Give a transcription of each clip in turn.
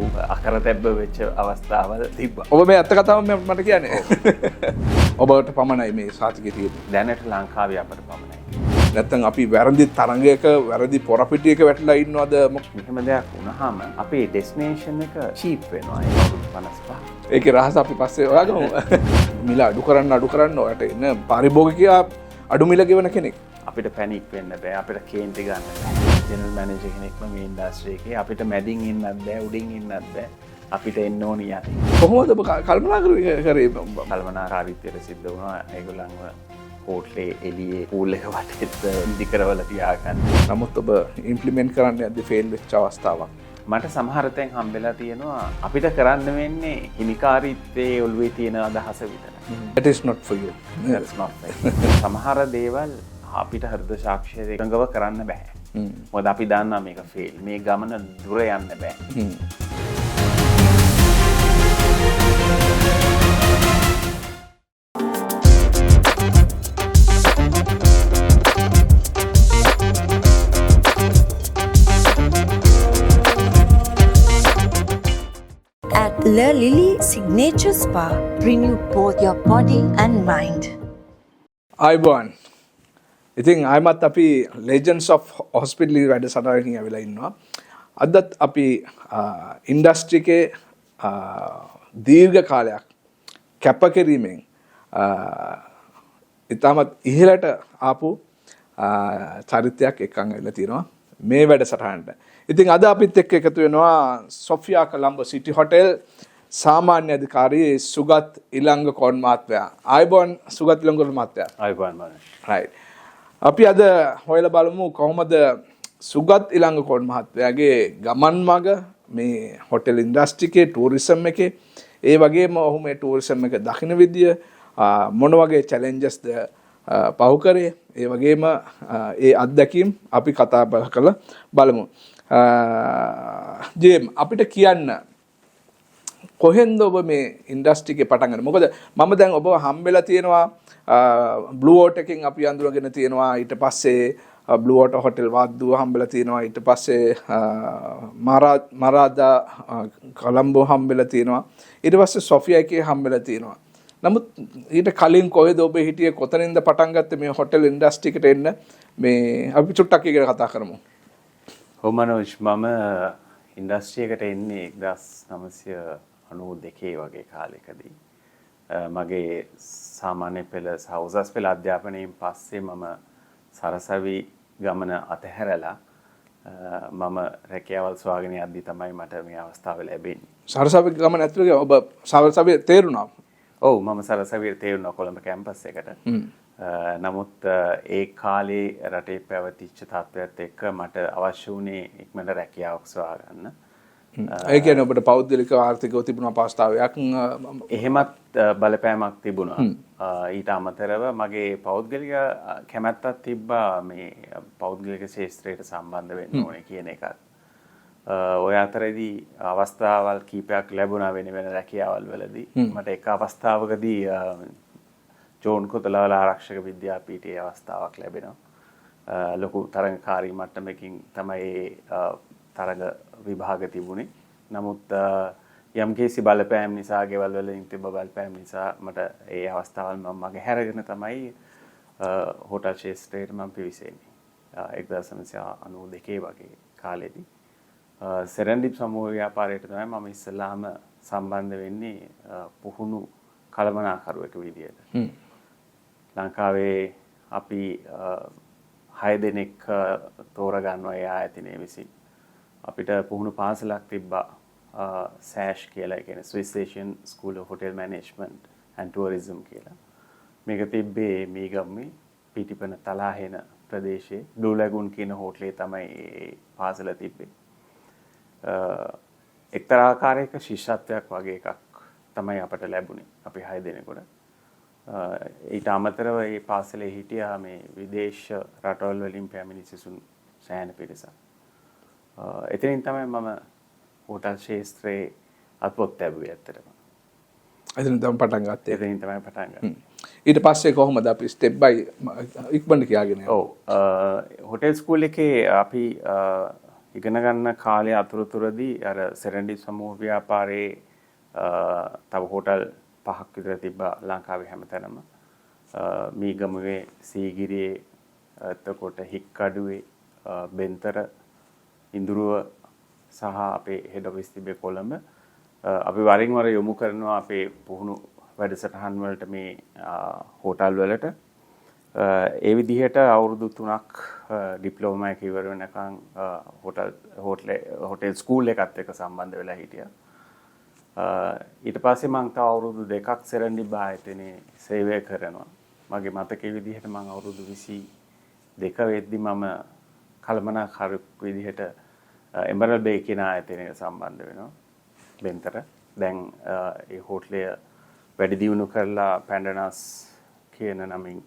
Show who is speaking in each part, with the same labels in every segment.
Speaker 1: ලොකු අකරතැබ්බ වෙච්ච අවස්ථාවල් තිබ්බා.
Speaker 2: ඔබ මේ ඇත්ත කතාව මට කියන්නේ. ඔබට පමණයි මේ සාතිකේ තියෙන්නේ.
Speaker 1: දැනට ලංකාවේ අපට පමණයි.
Speaker 2: නැත්තම් අපි වැරදි තරඟයක වැරදි පොරපිටියක වැටිලා ඉන්නවද?
Speaker 1: මෙහෙම දෙයක් වුණාම අපේ ඩෙස්ටිනේෂන් එක චීප් වෙනවා. ඒ අවුරුදු 55.
Speaker 2: ඒකේ රහස අපි පස්සේ හොයාගමු. මිල අඩු කරන්න ඔයාට එන පාරිභෝගිකයා අඩු මිල ගෙවන කෙනෙක්.
Speaker 1: අපිට පැනික් වෙන්න බෑ, අපිට කේන්ති ගන්න බෑ. ජෙනරල් මැනේජර් කෙනෙක්ම මේ ඉන්ඩස්ට්‍රි එකේ අපිට මැදින් ඉන්නත් බෑ, උඩින් ඉන්නත් බෑ. අපිට එන්න ඕනි යටි.
Speaker 2: කොහොමද ඔබ කල්පනා කරේ?
Speaker 1: කල්පනාකාරීත්වයට සිද්ධ වුණා. ඒගොල්ලන්ව හෝටලේ එළියේ පූල් එක වටේත් ඉදි කරවලා තියාගන්න.
Speaker 2: නමුත් ඔබ ඉම්ප්ලිමන්ට් කරන්න යද්දි ෆේල් වෙච්ච අවස්ථාවක්.
Speaker 1: මට සමහර තැන් හම්බෙලා තියෙනවා අපිට කරන්න වෙන්නේ හිමිකාරීත්වයේ ඔළුවේ තියෙන අදහස විතරයි.
Speaker 2: That is not for you.
Speaker 1: That's not for you. සමහර දේවල් අපිට හෘද සාක්ෂියට එකඟව කරන්න බෑ. මොකද අපි දන්නා මේක ෆේල්. මේ ගමන දුර යන්න බෑ.
Speaker 3: At Le Lily Signature Spa, renew both your body and mind.
Speaker 2: ආයුබෝවන්. ඉතින් ආයමත් අපි Legends of Hospitality වැඩසටහනකින් ඇවිල්ලා ඉන්නවා. අදත් අපි ඉන්ඩස්ට්‍රි එකේ දීර්ඝ කාලයක් කැපකිරීමෙන් ඉතාමත් ඉහළට ආපු චරිතයක් එක්කන් ඇවිල්ලා තියෙනවා මේ වැඩසටහනට. ඉතින් අද අපිත් එක්ක එකතු වෙනවා සොෆියා කොලම්බෝ සිටි හොටෙල් සාමාන්‍ය අධිකාරී සුගත් ඉලංගකෝන් මහත්මයා. ආයුබෝවන් සුගත් ඉලංගකෝන් මහත්මයා.
Speaker 1: ආයුබෝවන් මනෝජ්.
Speaker 2: රයිට්. අපි අද හොයලා බලමු කොහොමද සුගත් ඉලංගකෝන් මහත්මයාගේ ගමන් මඟ මේ හොටෙල් ඉන්ඩස්ට්‍රි එකේ ටූරිසම් එකේ ඒ වගේම ඔහු මේ ටූරිසම් එක දකින විදිය මොන වගේ චැලෙන්ජස්ද පහු කරේ ඒ වගේම ඒ අත්දැකීම් අපි කතා බහ කරලා බලමු. ජේම් අපිට කියන්න කොහෙන්ද ඔබ මේ ඉන්ඩස්ට්‍රි එකේ පටන් ගන්නේ? මොකද මම දැන් ඔබව හම්බෙලා තියෙනවා බ්ලූ වෝටර් එකෙන් අපි අඳුරගෙන තියෙනවා. ඊට පස්සේ බ්ලූ වෝටර් හොටෙල් වද්දුව හම්බෙලා තියෙනවා. ඊට පස්සේ මරාදා කොලම්බෝ හම්බෙලා තියෙනවා. ඊට පස්සේ සොෆියා එකේ හම්බෙලා තියෙනවා. නමුත් ඊට කලින් කොහෙද ඔබ හිටියේ? කොතනින්ද පටන් ගත්තේ මේ හොටෙල් ඉන්ඩස්ට්‍රි එකට එන්න? මේ අපි චුට්ටක් ඒක ගැන කතා කරමු.
Speaker 1: ඔව් මනෝජ්, මම ඉන්ඩස්ට්‍රි එකට එන්නේ 1992 වගේ කාලෙකදී. මගේ සාමාන්‍ය පෙළ සහ උසස් පෙළ අධ්‍යාපනයෙන් පස්සේ මම සරසවි ගමන අතහැරලා මම රැකියාවල් සොයාගෙන යද්දි තමයි මට මේ අවස්ථාව ලැබෙන්නේ.
Speaker 2: සරසවි ගමන ඇතුළේ ඔබ සරසවිය තේරුණා?
Speaker 1: ඔව්, මම සරසවිය තේරුණා කොළඹ කැම්පස් එකට. නමුත් ඒ කාලේ රටේ පැවතිච්ච තත්ත්වයක් එක්ක මට අවශ්‍ය වුණේ ඉක්මනට රැකියාවක් සොයාගන්න.
Speaker 2: ඒ කියන්නේ ඔබට පෞද්ගලික ආර්ථිකව තිබුණ අපහසුතාවයක්,
Speaker 1: එහෙමත් බලපෑමක් තිබුණා. ඊට අමතරව මගේ පෞද්ගලික කැමැත්තක් තිබ්බා මේ පෞද්ගලික ක්ෂේත්‍රයට සම්බන්ධ වෙන්න ඕනේ කියන එකත්. ඔය අතරේදී අවස්ථාවල් කීපයක් ලැබුණා වෙන වෙන රැකියාවල් වලදී. මට එක අවස්ථාවකදී ජෝන් කොතලාවල ආරක්ෂක විද්‍යාපීඨයේ අවස්ථාවක් ලැබෙනවා. ලොකු තරඟකාරී මට්ටමකින් තමයි ඒ තරඟ විභාග තිබුණේ. නමුත් යම්කිසි බලපෑම් නිසා, ගෙවල් වලින් තිබ්බ බලපෑම් නිසා මට ඒ අවස්ථාවල් මම මග හැරගෙන තමයි හෝටල් ක්ෂේත්‍රයට මම පිවිසෙන්නේ. 1992 වගේ කාලෙදී. සෙරන්ඩිප් සමූහ ව්‍යාපාරයට තමයි මම ඉස්සෙල්ලාම සම්බන්ධ වෙන්නේ පුහුණු කළමනාකරුවෙකු විදියට. ලංකාවේ අපි 6 දෙනෙක් තෝරගන්නවා ඒ ආයතනය විසින්. අපිට පුහුණු පාසලක් තිබ්බා සෑෂ් කියලා, ඒ කියන්නේ Swiss Asian School of Hotel Management and Tourism කියලා. මේක තිබ්බේ මීගම්මේ පිටිපන තලාහෙන ප්‍රදේශයේ බ්ලූ ලැගූන් කියන හෝටලේ තමයි ඒ පාසල තිබ්බේ. එක්තරා ආකාරයක ශිෂ්‍යත්වයක් වගේ එකක් තමයි අපට ලැබුණේ අපි 6 දෙනෙකුට. ඊට අමතරව ඒ පාසලේ හිටියා මේ විදේශ රටවල් වලින් පැමිණි සිසුන් සෑහෙන පිරිසක්. එතනින් තමයි මම හෝටල් ක්ෂේත්‍රයේ අත්පොත් ලැබුවේ ඇත්තටම.
Speaker 2: එතනින් තමයි පටන් ගත්තේ.
Speaker 1: එතනින් තමයි පටන් ගත්තේ.
Speaker 2: ඊට පස්සේ කොහොමද අපි ස්ටෙප් බයි ඉක්මනට කියාගෙන යන්නේ?
Speaker 1: ඔව්. හෝටල් ස්කූල් එකේ අපි ඉගෙන ගන්න කාලය අතරතුරදී අර සෙරෙන්ඩිප් සමූහ ව්‍යාපාරයේ තව හෝටල් 5ක් විතර තිබ්බා ලංකාවේ හැමතැනම. මීගමුවේ, සීගිරියේ, එතකොට හික්කඩුවේ, බෙන්තර, ඉඳුරුව සහ අපේ හෙඩ් ඔෆිස් තිබ්බේ කොළඹ. අපි වරින් වර යොමු කරනවා අපේ පුහුණු වැඩසටහන් වලට මේ හෝටල් වලට. ඒ විදිහට අවුරුදු 3ක් ඩිප්ලෝමා එක ඉවර වෙනකන් හෝටල් හෝටල් ස්කූල් එකත් එක්ක සම්බන්ධ වෙලා හිටියා. ඊට පස්සේ මං තව අවුරුදු 2ක් සෙරෙන්ඩිබ් ආයතනයේ සේවය කරනවා. මගේ මතකයේ විදිහට මං අවුරුදු 22 වෙද්දි මම කළමනාකරුවෙක් විදිහට එමරල්ඩ් බේ කියන ආයතනයට සම්බන්ධ වෙනවා. බෙන්තර. දැන් ඒ හෝටලය වැඩි දියුණු කරලා පැන්ඩනස් කියන නමින්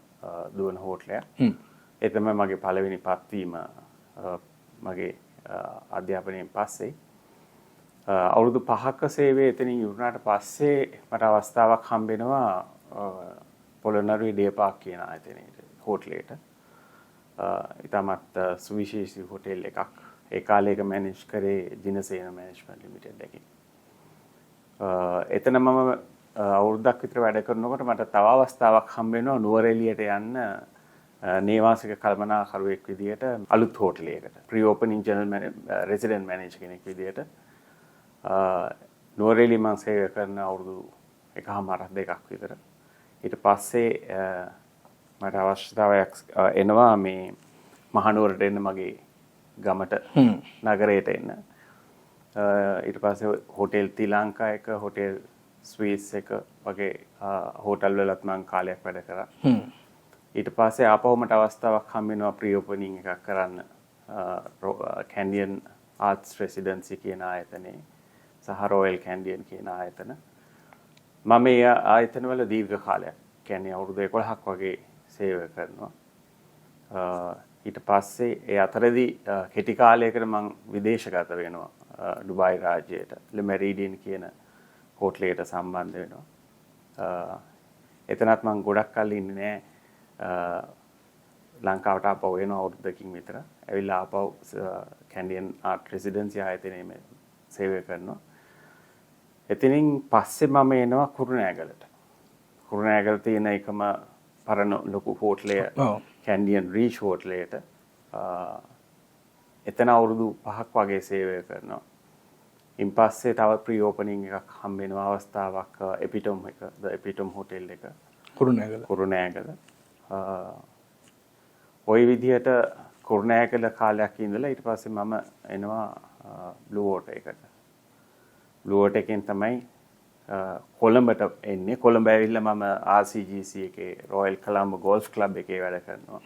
Speaker 1: දුවන හෝටලයක්. ඒ තමයි මගේ පළවෙනි පත්වීම මගේ අධ්‍යාපනයෙන් පස්සේ. අවුරුදු 5ක සේවය එතනින් ඉවරනාට පස්සේ මට අවස්ථාවක් හම්බෙනවා පොළොන්නරුවේ ඩියර් පාක් කියන ආයතනයට, හෝටලයට. ඉතාමත් සුවිශේෂී හෝටල් එකක්. ඒ කාලේ ඒක මැනේජ් කරේ ජිනසේන මැනේජ්මන්ට් ලිමිටඩ් එකෙන්. එතන මම අවුරුද්දක් විතර වැඩ කරනකොට මට තව අවස්ථාවක් හම්බ වෙනවා නුවරඑළියට යන්න නේවාසික කළමනාකරුවෙක් විදියට අලුත් හෝටලයකට. ප්‍රී ඕපනින් ජෙනරල් රෙසිඩන්ට් මැනේජර් කෙනෙක් විදියට නුවරඑළිය මං සේවය කරන අවුරුදු 1.5ක් 2ක් විතර. ඊට පස්සේ මට අවශ්‍යතාවයක් එනවා මේ මහනුවරට එන්න, මගේ ගමට, නගරයට එන්න. ඊට පස්සේ හෝටල් තිලංකා එක, හෝටල් ස්වීස් එක වගේ හෝටල් වලත් මං කාලයක් වැඩ කරා. ඊට පස්සේ ආපහු මට අවස්ථාවක් හම්බ වෙනවා ප්‍රී ඕපනින් එකක් කරන්න කැන්ඩියන් ආර්ට්ස් රෙසිඩන්සි කියන ආයතනයේ සහ රොයල් කැන්ඩියන් කියන ආයතන. මම මේ ආයතනවල දීර්ඝ කාලයක්, කියන්නේ අවුරුදු 11ක් වගේ සේවය කරනවා. ඊට පස්සේ ඒ අතරදී කෙටි කාලයකට මං විදේශගත වෙනවා ඩුබායි රාජ්‍යයට. ලෙ මෙරිඩියන් කියන හෝටලයට සම්බන්ධ වෙනවා. එතනත් මං ගොඩක් කල් ඉන්නේ නෑ. ලංකාවට ආපහු එනවා අවුරුද්දකින් විතර. ඇවිල්ලා ආපහු කැන්ඩියන් ආර්ට් රෙසිඩන්සි ආයතනයේ මේ සේවය කරනවා. එතනින් පස්සේ මම එනවා කුරුණෑගලට. කුරුණෑගල තියෙන එකම පරණ ලොකු හෝටලය කැන්ඩියන් රීච් හෝටලයට. එතන අවුරුදු 5ක් වගේ සේවය කරනවා. ඉන් පස්සේ තව ප්‍රී ඕපනින් එකක් හම්බ වෙනවා අවස්ථාවක්, එපිටොම් එක, ද එපිටොම් හෝටල් එක.
Speaker 2: කුරුණෑගල.
Speaker 1: කුරුණෑගල. ඔය විදිහට කුරුණෑගල කාලයක් ඉඳලා ඊට පස්සේ මම එනවා බ්ලූ වෝටර් එකට. බ්ලූ වෝටර් එකෙන් තමයි කොළඹට එන්නේ. කොළඹ ඇවිල්ලා මම RCGC එකේ, රොයල් කොළඹ ගෝල්ෆ් ක්ලබ් එකේ වැඩ කරනවා.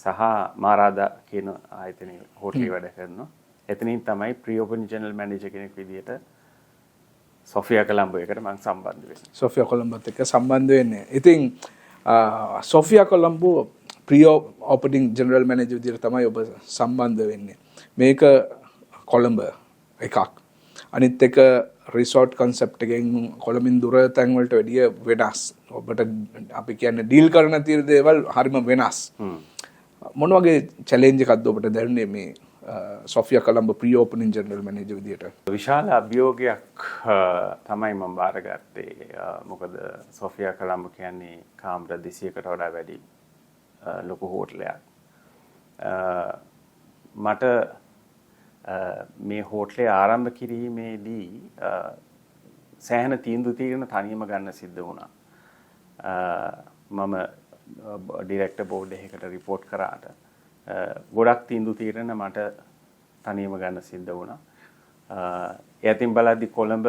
Speaker 1: සහ මාරාදා කියන ආයතනයේ හෝටලේ වැඩ කරනවා. එතනින් තමයි ප්‍රී ඕපන් ජෙනරල් මැනේජර් කෙනෙක් විදිහට සොෆියා කොළඹ එකට මම සම්බන්ධ වෙන්නේ.
Speaker 2: සොෆියා කොළඹත් එක්ක සම්බන්ධ වෙන්නේ. ඉතින් Sofia Colombo pre opening general manager විදිහට තමයි ඔබ සම්බන්ධ වෙන්නේ. මේක කොළඹ එකක්. අනිත් එක රිසෝට් කන්සෙප්ට් එකෙන් කොළඹින් දුර තැන් වලට වැඩිය වෙනස්. ඔබට අපි කියන්නේ ඩීල් කරන තියෙන දේවල් හරිම වෙනස්. මොන වගේ චැලෙන්ජ් එකක්ද ඔබට දැනුනේ මේ Sofia Colombo pre opening general manager විදියට?
Speaker 1: විශාල අභියෝගයක් තමයි මම බාරගත්තේ. මොකද සොෆියා කොළඹ කියන්නේ කාමර 200කට වඩා වැඩි ලොකු හෝටලයක්. මට මේ හෝටලය ආරම්භ කිරීමේදී සෑහෙන තීන්දුව තීරණ තනියම ගන්න සිද්ධ වුණා. මම ඩිරෙක්ටර් බෝඩ් එකකට රිපෝට් කරාට ගොඩක් තීන්දුව තීරණ මට තනියම ගන්න සිද්ධ වුණා. ඒ අතින් බලද්දි කොළඹ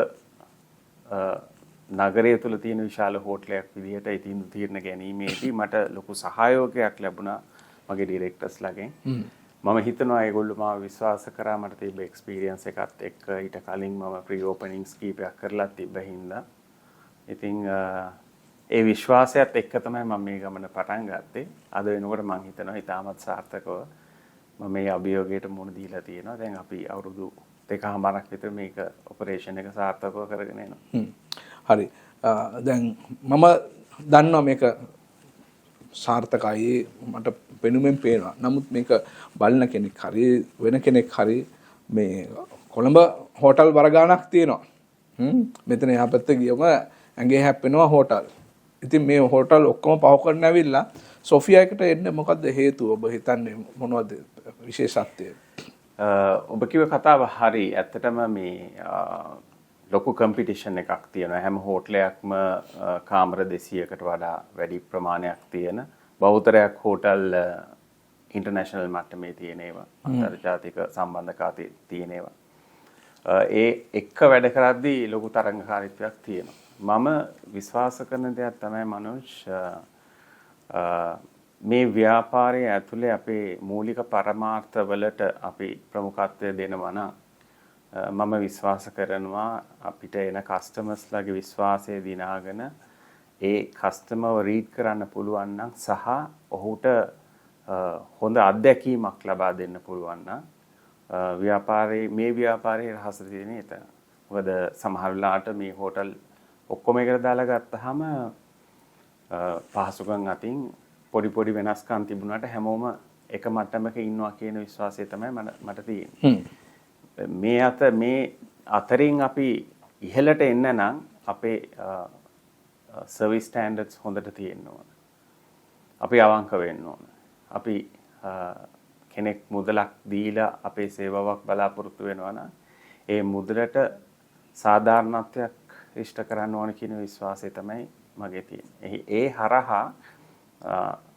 Speaker 1: නගරය තුළ තියෙන විශාල හෝටලයක් විදිහට ඒ තීන්දුව තීරණ ගැනීමේදී මට ලොකු සහයෝගයක් ලැබුණා මගේ ඩිරෙක්ටර්ස්ලාගෙන්. මම හිතනවා ඒගොල්ලෝ මාව විශ්වාස කරා මට තිබ්බ එක්ස්පීරියන්ස් එකත් එක්ක. ඊට කලින් මම ප්‍රී ඕපනින්ග්ස් කීපයක් කරලා තිබ්බ හින්දා. ඉතින් ඒ විශ්වාසයත් එක්ක තමයි මම මේ ගමන පටන් ගත්තේ. අද වෙනකොට මං හිතනවා ඉතාමත් සාර්ථකව මම මේ අභියෝගයට මුහුණ දීලා තියෙනවා. දැන් අපි අවුරුදු 2.5ක් විතර මේක ඔපරේෂන් එක සාර්ථකව කරගෙන එනවා.
Speaker 2: හරි. දැන් මම දන්නවා මේක සාර්ථකයි මට පෙනුමෙන් පේනවා. නමුත් මේක බලන කෙනෙක් හරි වෙන කෙනෙක් හරි මේ කොළඹ හෝටල් වරගානක් තියෙනවා. මෙතන එහා පැත්තේ ගියම ඇඟේ හැප්පෙනවා හෝටල්. ඉතින් මේ හෝටල් ඔක්කොම පහ කරන ඇවිල්ලා සොෆියා එකට එන්න මොකද්ද හේතුව? ඔබ හිතන්නේ මොනවද විශේෂත්වය?
Speaker 1: ඔබ කිව්ව කතාව හරි. ඇත්තටම මේ ලොකු කම්පිටිෂන් එකක් තියෙනවා. හැම හෝටලයක්ම කාමර 200කට වඩා වැඩි ප්‍රමාණයක් තියෙන බහුතරයක් හෝටල් ඉන්ටර්නැෂනල් මට්ටමේ තියෙන ඒවා, අන්තර්ජාතික සම්බන්ධතා තියෙන ඒවා. ඒ එක්ක වැඩ කරද්දී ලොකු තරඟකාරීත්වයක් තියෙනවා. මම විශ්වාස කරන දෙයක් තමයි මනෝජ්, මේ ව්‍යාපාරයේ ඇතුලේ අපේ මූලික පරමාර්ථ වලට අපි ප්‍රමුඛත්වය දෙනවා නම් මම විශ්වාස කරනවා අපිට එන කස්ටමර්ස්ලාගේ විශ්වාසය දිනාගෙන ඒ කස්ටමර්ව රීඩ් කරන්න පුළුවන් නම් සහ ඔහුට හොඳ අත්දැකීමක් ලබා දෙන්න පුළුවන් නම් ව්‍යාපාරයේ මේ ව්‍යාපාරයේ රහස තියෙන්නේ එතන. මොකද සමහර වෙලාවට මේ හෝටල් ඔක්කොම එකට දාලා ගත්තාම පහසුකම් අතින් පොඩි පොඩි වෙනස්කම් තිබුණාට හැමෝම එක මට්ටමක ඉන්නවා කියන විශ්වාසය තමයි මට තියෙන්නේ. මේ අතරින් අපි ඉහළට එන්න නම් අපේ සර්විස් ස්ටෑන්ඩඩ්ස් හොඳට තියෙන්න ඕන. අපි අවංක වෙන්න ඕන. අපි කෙනෙක් මුදලක් දීලා අපේ සේවාවක් බලාපොරොත්තු වෙනවා නම් ඒ මුදලට සාධාරණත්වයක් ඉෂ්ට කරන්න ඕන කියන විශ්වාසය තමයි මගේ තියෙන්නේ. ඒ හරහා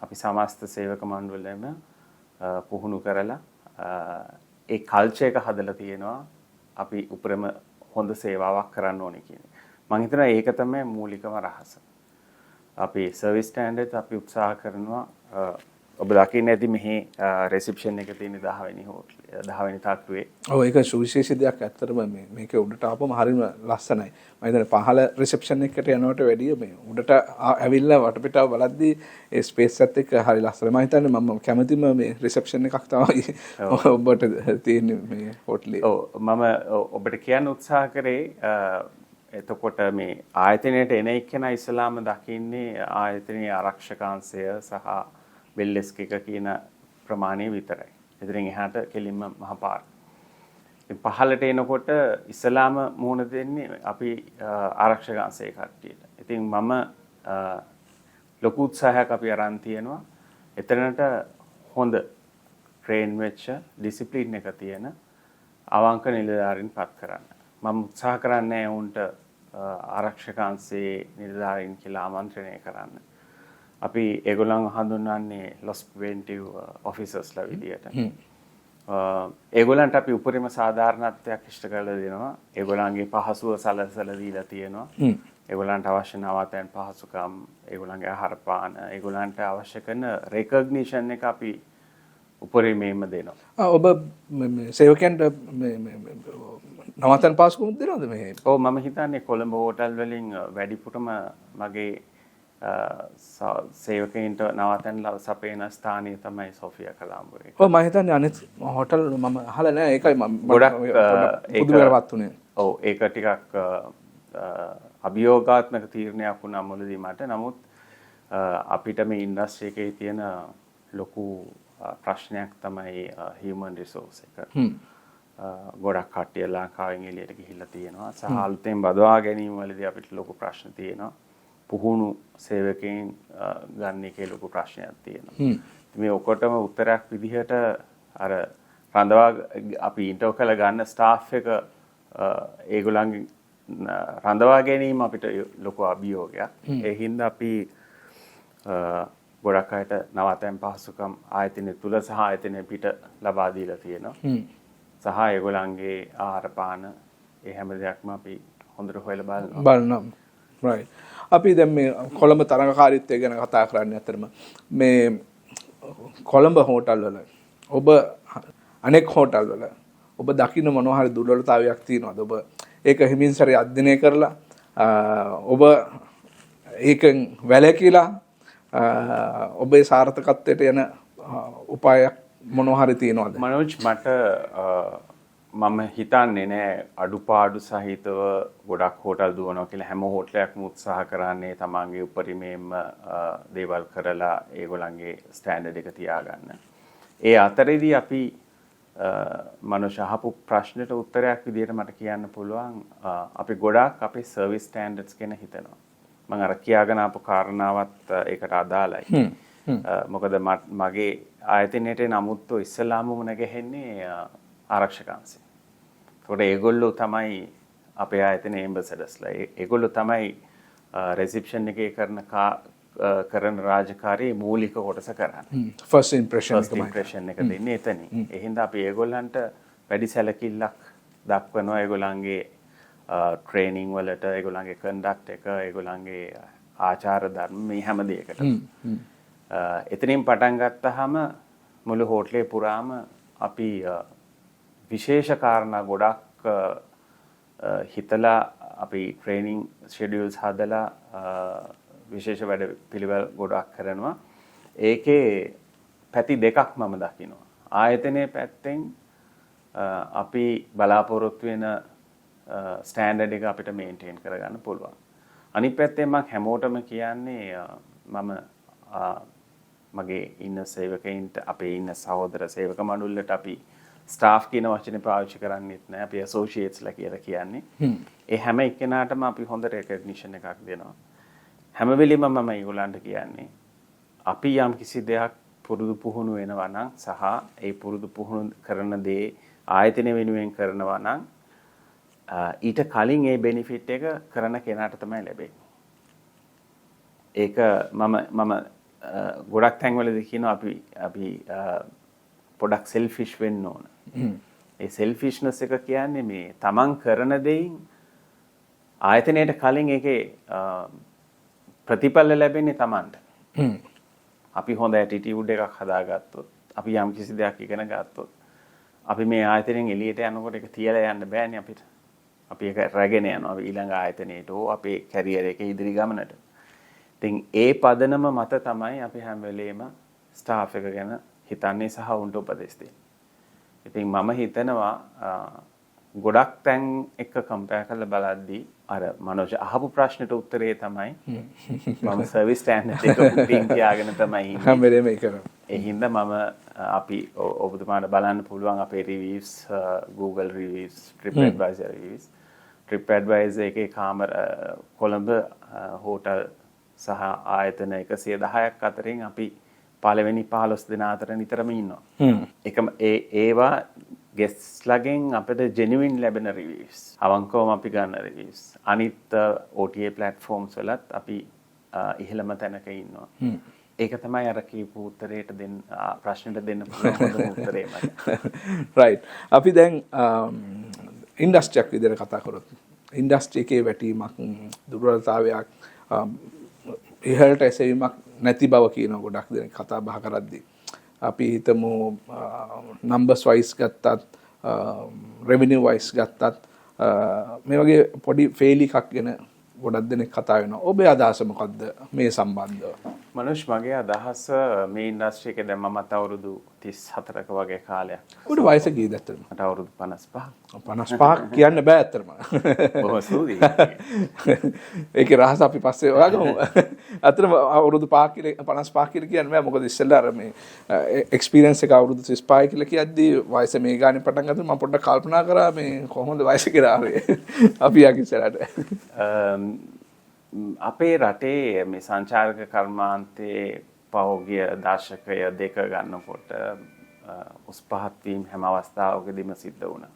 Speaker 1: අපි සමස්ත සේවක මණ්ඩලයම පුහුණු කරලා ඒ කල්චර් එක හදලා තියෙනවා අපි උපරිම හොඳ සේවාවක් කරන්න ඕනේ කියන එක. මං හිතනවා ඒක තමයි මූලිකම රහස. අපි සර්විස් ස්ටෑන්ඩඩ්ස් අපි උත්සාහ කරනවා. ඔබ දකින්න ඇති මෙහි රෙසිප්ෂන් එක තියෙන 10 වෙනි හෝටල් 10 වෙනි තට්ටුවේ.
Speaker 2: ඔව්, ඒක සුවිශේෂී දෙයක් ඇත්තටම. මේ මේක උඩට ආපම හරිම ලස්සනයි. මම හිතන්නේ පහළ රිසෙප්ෂන් එකට යනවට වැඩිය මේ උඩට ඇවිල්ලා වටපිටාව බලද්දී ඒ ස්පේස් එකත් එක්ක හරි ලස්සනයි. මම හිතන්නේ මම කැමතිම මේ රිසෙප්ෂන් එකක් තමයි ඔබට තියෙන්නේ මේ හෝටලේ.
Speaker 1: ඔව්, මම ඔබට කියන්න උත්සාහ කරේ එතකොට මේ ආයතනයට එන එක්කෙනා ඉස්සලාම දකින්නේ ආයතනයේ ආරක්ෂකාංශය සහ බෙල් ඩෙස්ක් එක කියන ප්‍රමාණය විතරයි. ඉතින් එහාට කෙලින්ම මහ පාර. ඉතින් පහළට එනකොට ඉස්සලාම මුහුණ දෙන්නේ අපි ආරක්ෂක අංශයේ කට්ටියට. ඉතින් මම ලොකු උත්සාහයක් අපි අරන් තියෙනවා. එතනට හොඳ ට්‍රේන් වෙච්ච ඩිසිප්ලින් එක තියෙන අවංක නිලධාරීන් පත් කරන්න. මම උත්සාහ කරන්නේ උන්ට ආරක්ෂක අංශයේ නිලධාරීන් කියලා ආමන්ත්‍රණය කරන්න. අපි ඒගොල්ලන් හඳුන්වන්නේ ලොස් ප්‍රිවෙන්ටිව් ඔෆිසර්ස්ලා විදියට. ඒගොල්ලන්ට අපි උපරිම සාධාරණත්වයක් ඉෂ්ට කරලා දෙනවා. ඒගොල්ලන්ගේ පහසුව සලසලා දීලා තියෙනවා. ඒගොල්ලන්ට අවශ්‍ය නවාතැන් පහසුකම්, ඒගොල්ලන්ගේ ආහාර පාන, ඒගොල්ලන්ට අවශ්‍ය කරන රෙකග්නිෂන් එක අපි උපරිමයෙන්ම දෙනවා.
Speaker 2: ඔබ මේ සේවකයන්ට මේ නවාතැන් පහසුකම් දෙනවද මේ?
Speaker 1: ඔව්, මම හිතන්නේ කොළඹ හෝටල් වලින් වැඩිපුරම මගේ සේවකයින්ට නවාතැන් සපයන ස්ථානය තමයි සොෆියා කොලම්බෝ එක.
Speaker 2: ඔව්, මම හිතන්නේ අනිත් හෝටල් මම අහලා නෑ. ඒකයි මම
Speaker 1: ගොඩක්
Speaker 2: පුදුමයටපත් වුණේ.
Speaker 1: ඔව්, ඒක ටිකක් අභියෝගාත්මක තීරණයක් වුණා මුලදී මට. නමුත් අපිට මේ ඉන්ඩස්ට්‍රි එකේ තියෙන ලොකු ප්‍රශ්නයක් තමයි හියුමන් රිසෝස් එක. ගොඩක් කට්ටිය ලංකාවෙන් එළියට ගිහිල්ලා තියෙනවා. සහ අලුතෙන් බදවා ගැනීම වලදී අපිට ලොකු ප්‍රශ්න තියෙනවා. පුහුණු සේවකයන් ගන්න එකේ ලොකු ප්‍රශ්නයක් තියෙනවා. මේ ඔක්කොටම උත්තරයක් විදිහට අර රඳවා අපි ඉන්ටර්වයුව කරලා ගන්න ස්ටාෆ් එක ඒගොල්ලන්ගේ රඳවා ගැනීම අපිට ලොකු අභියෝගයක්. ඒ හින්දා අපි ගොඩක් අයට නවාතැන් පහසුකම් ආයතනය තුල සහ ආයතනය පිට ලබා දීලා තියෙනවා. සහ ඒගොල්ලන්ගේ ආහාර පාන ඒ හැම දෙයක්ම අපි හොඳට හොයලා බලනවා.
Speaker 2: බලනවා. Right. අපි දැන් මේ කොළඹ තරඟකාරීත්වය ගැන කතා කරන්නේ. ඇත්තටම මේ කොළඹ හෝටල් වල ඔබ අනෙක් හෝටල් වල ඔබ දකින්න මොනවා හරි දුර්වලතාවයක් තියෙනවද? ඔබ ඒක හිමින් සැරේ අධ්‍යයනය කරලා ඔබ ඒකෙන් වැළකීලා ඔබේ සාර්ථකත්වයට යන උපායක් මොනවා හරි තියෙනවද?
Speaker 1: මනෝජ්, මට මම හිතන්නේ නෑ අඩුපාඩු සහිතව ගොඩක් හෝටල් දුවනවා කියලා. හැම හෝටලයක්ම උත්සාහ කරන්නේ තමන්ගේ උපරිමයෙන්ම දේවල් කරලා ඒගොල්ලන්ගේ ස්ටෑන්ඩඩ් එක තියාගන්න. ඒ අතරේදී අපි මනෝජ් අහපු ප්‍රශ්නෙට උත්තරයක් විදිහට මට කියන්න පුළුවන්, අපි ගොඩාක් අපේ සර්විස් ස්ටෑන්ඩඩ්ස් ගැන හිතනවා. මම අර කියාගෙන ආපු කාරණාවත් ඒකට අදාළයි. මොකද මගේ ආයතනයට නමුත් ඉස්සෙල්ලාම මුණ ගැහෙන්නේ ආරක්ෂක අංශය. ඒකට ඒගොල්ලෝ තමයි අපේ ආයතනයේ ඇම්බැසඩර්ස්ලා. ඒගොල්ලෝ තමයි රිසෙප්ෂන් එකේ කරන රාජකාරියේ මූලික කොටස කරන්නේ.
Speaker 2: ෆස්ට් ඉම්ප්‍රෙෂන්
Speaker 1: එක තමයි. ඉම්ප්‍රෙෂන් එක දෙන්නේ එතනින්. ඒ හින්දා අපි ඒගොල්ලන්ට වැඩි සැලකිල්ලක් දක්වනවා. ඒගොල්ලන්ගේ ට්‍රේනින් වලට, ඒගොල්ලන්ගේ කන්ඩක්ට් එක, ඒගොල්ලන්ගේ ආචාර ධර්ම මේ හැම දෙයකටම. එතනින් පටන් ගත්තාම මුළු හෝටලේ පුරාම අපි විශේෂ කාරණා ගොඩක් හිතලා අපි ට්‍රේනින් ෂෙඩියුල්ස් හදලා විශේෂ වැඩ පිළිවෙල් ගොඩක් කරනවා. ඒකේ පැති දෙකක් මම දකිනවා. ආයතනයේ පැත්තෙන් අපි බලාපොරොත්තු වෙන ස්ටෑන්ඩඩ් එක අපිට මේන්ටේන් කරගන්න පුළුවන්. අනිත් පැත්තෙන් මම හැමෝටම කියන්නේ, මම මගේ ඉන්න සේවකයින්ට, අපේ ඉන්න සහෝදර සේවක මණ්ඩලයට අපි ස්ටාෆ් කියන වචනේ පාවිච්චි කරන්නේත් නෑ. අපි ඇසෝසියේට්ස්ලා කියලා කියන්නේ. ඒ හැම එක්කෙනාටම අපි හොඳ රෙකග්නිෂන් එකක් දෙනවා. හැම වෙලෙම මම ඒගොල්ලන්ට කියන්නේ, අපි යම් කිසි දෙයක් පුරුදු පුහුණු වෙනවා නම් සහ ඒ පුරුදු පුහුණු කරන දේ ආයතන වෙනුවෙන් කරනවා නම්, ඊට කලින් ඒ බෙනිෆිට් එක කරන කෙනාට තමයි ලැබෙන්නේ. ඒක මම මම ගොඩක් තැන්වලදී කියනවා, අපි අපි පොඩක් සෙල්ෆිෂ් වෙන්න ඕන. ඒ සෙල්ෆිෂ්නස් එක කියන්නේ මේ තමන් කරන දෙයින් ආයතනයට කලින් ඒකේ ප්‍රතිඵල ලැබෙන්නේ තමන්ට. අපි හොඳ ඇටිටියුඩ් එකක් හදාගත්තොත්, අපි යම් කිසි දෙයක් ඉගෙන ගත්තොත්, අපි මේ ආයතනයෙන් එළියට යනකොට ඒක තියලා යන්න බෑනේ අපිට. අපි ඒක රැගෙන යනවා ඊළඟ ආයතනයට හෝ අපේ කැරියර් එකේ ඉදිරි ගමනට. ඉතින් ඒ පදනම මත තමයි අපි හැම වෙලේම ස්ටාෆ් එක ගැන හිතන්නේ සහ උන්ට උපදෙස් දෙන්නේ. ඉතින් මම හිතනවා ගොඩක් තැන් එක්ක කම්පෙයාර් කරලා බලද්දී, අර මනෝජ් අහපු ප්‍රශ්නෙට උත්තරේ තමයි මම සර්විස් ස්ටෑන්ඩඩ් එක උඩින් තියාගෙන තමයි ඉන්නේ.
Speaker 2: හැම වෙලේම ඒක කරනවා.
Speaker 1: ඒ හින්දා මම අපි ඔබතුමාට බලන්න පුළුවන් අපේ reviews, Google reviews, TripAdvisor reviews. TripAdvisor එකේ කාමර කොළඹ හෝටල් සහ ආයතන 110ක් අතරින් අපි පළවෙනි 15 දෙනා අතර නිතරම ඉන්නවා. එකම ඒ ඒවා ගෙස්ට්ලගෙන් අපිට ජෙනුයින් ලැබෙන රිවිව්ස්. අවංකවම අපි ගන්න රිවිව්ස්. අනිත් OTA platforms වලත් අපි ඉහළම තැනක ඉන්නවා. ඒක තමයි අර කියපු උත්තරේට දෙන්න, ප්‍රශ්නෙට දෙන්න පුළුවන් හොඳම උත්තරේ මට.
Speaker 2: රයිට්. අපි දැන් ඉන්ඩස්ට්‍රියක් විදිහට කතා කරොත්, ඉන්ඩස්ට්‍රි එකේ වැටීමක්, දුර්වලතාවයක්, ඉහළට එසවීමක් නැති බව කියන ගොඩක් දෙනෙක් කතා බහ කරද්දී, අපි හිතමු නම්බර්ස් වයිස් ගත්තත්, රෙවෙනියු වයිස් ගත්තත්, මේ වගේ පොඩි ෆේල් එකක් ගැන ගොඩක් දෙනෙක් කතා වෙනවා. ඔබේ අදහස මොකද්ද මේ සම්බන්ධව?
Speaker 1: මනුෂ්, මගේ අදහස මේ ඉන්ඩස්ට්‍රි එකේ දැන් මමත් අවුරුදු 34ක වගේ කාලයක්.
Speaker 2: ඔබට වයස කීයද ඇත්තටම?
Speaker 1: මට අවුරුදු 55.
Speaker 2: 55 කියන්න බෑ ඇත්තටම.
Speaker 1: බොහොම ස්තුතියි.
Speaker 2: ඒකේ රහස අපි පස්සේ හොයාගමු. ඇත්තටම අවුරුදු 5 කියලා, 55 කියලා කියන්න බෑ. මොකද ඉස්සෙල්ලා අර මේ එක්ස්පීරියන්ස් එක අවුරුදු 35 කියලා කියද්දී වයස මේ ගානේ පටන් ගත්තම මම පොඩ්ඩක් කල්පනා කරා මේ කොහොමද වයස කියලා ආවේ. අපි යකි ඉස්සරහට.
Speaker 1: අපේ රටේ මේ සංචාරක කර්මාන්තයේ පහුගිය දශකය දෙක ගන්නකොට උස් පහත් වීම් හැම අවස්ථාවකදීම සිද්ධ වුණා.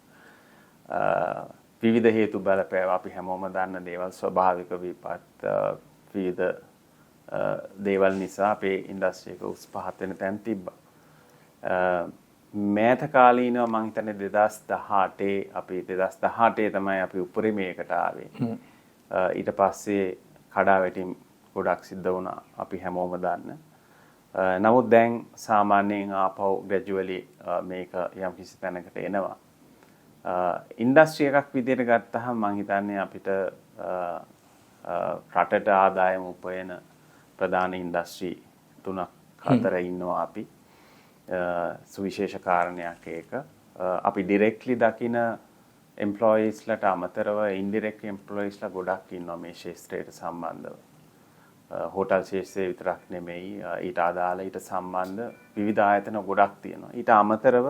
Speaker 1: විවිධ හේතු බලපෑව, අපි හැමෝම දන්න දේවල්, ස්වභාවික විපත්, විවිධ දේවල් නිසා අපේ ඉන්ඩස්ට්‍රි එක උස් පහත් වෙන තැන් තිබ්බා. මෑත කාලීනව මං හිතන්නේ 2018, අපි 2018 තමයි අපි උපරිමයකට ආවේ. ඊට පස්සේ කඩාවැටීම් ගොඩක් සිද්ධ වුණා අපි හැමෝම දන්න. නමුත් දැන් සාමාන්‍යයෙන් ආපහු ග්‍රැජුවලි මේක යම් කිසි තැනකට එනවා. ඉන්ඩස්ට්‍රි එකක් විදිහට ගත්තහම මං හිතන්නේ අපිට රටට ආදායම උපයන ප්‍රධාන ඉන්ඩස්ට්‍රි තුනක් අතර ඉන්නවා අපි. සුවිශේෂ කාරණයක් ඒක. අපි ඩිරෙක්ට්ලි දකින එම්ප්ලොයිස්ලට අමතරව ඉන්ඩිරෙක්ට් එම්ප්ලොයිස්ලා ගොඩක් ඉන්නවා මේ ක්ෂේත්‍රයට සම්බන්ධව. හෝටල් ක්ෂේත්‍රය විතරක් නෙමෙයි, ඊට අදාළ ඊට සම්බන්ධ විවිධ ආයතන ගොඩක් තියෙනවා. ඊට අමතරව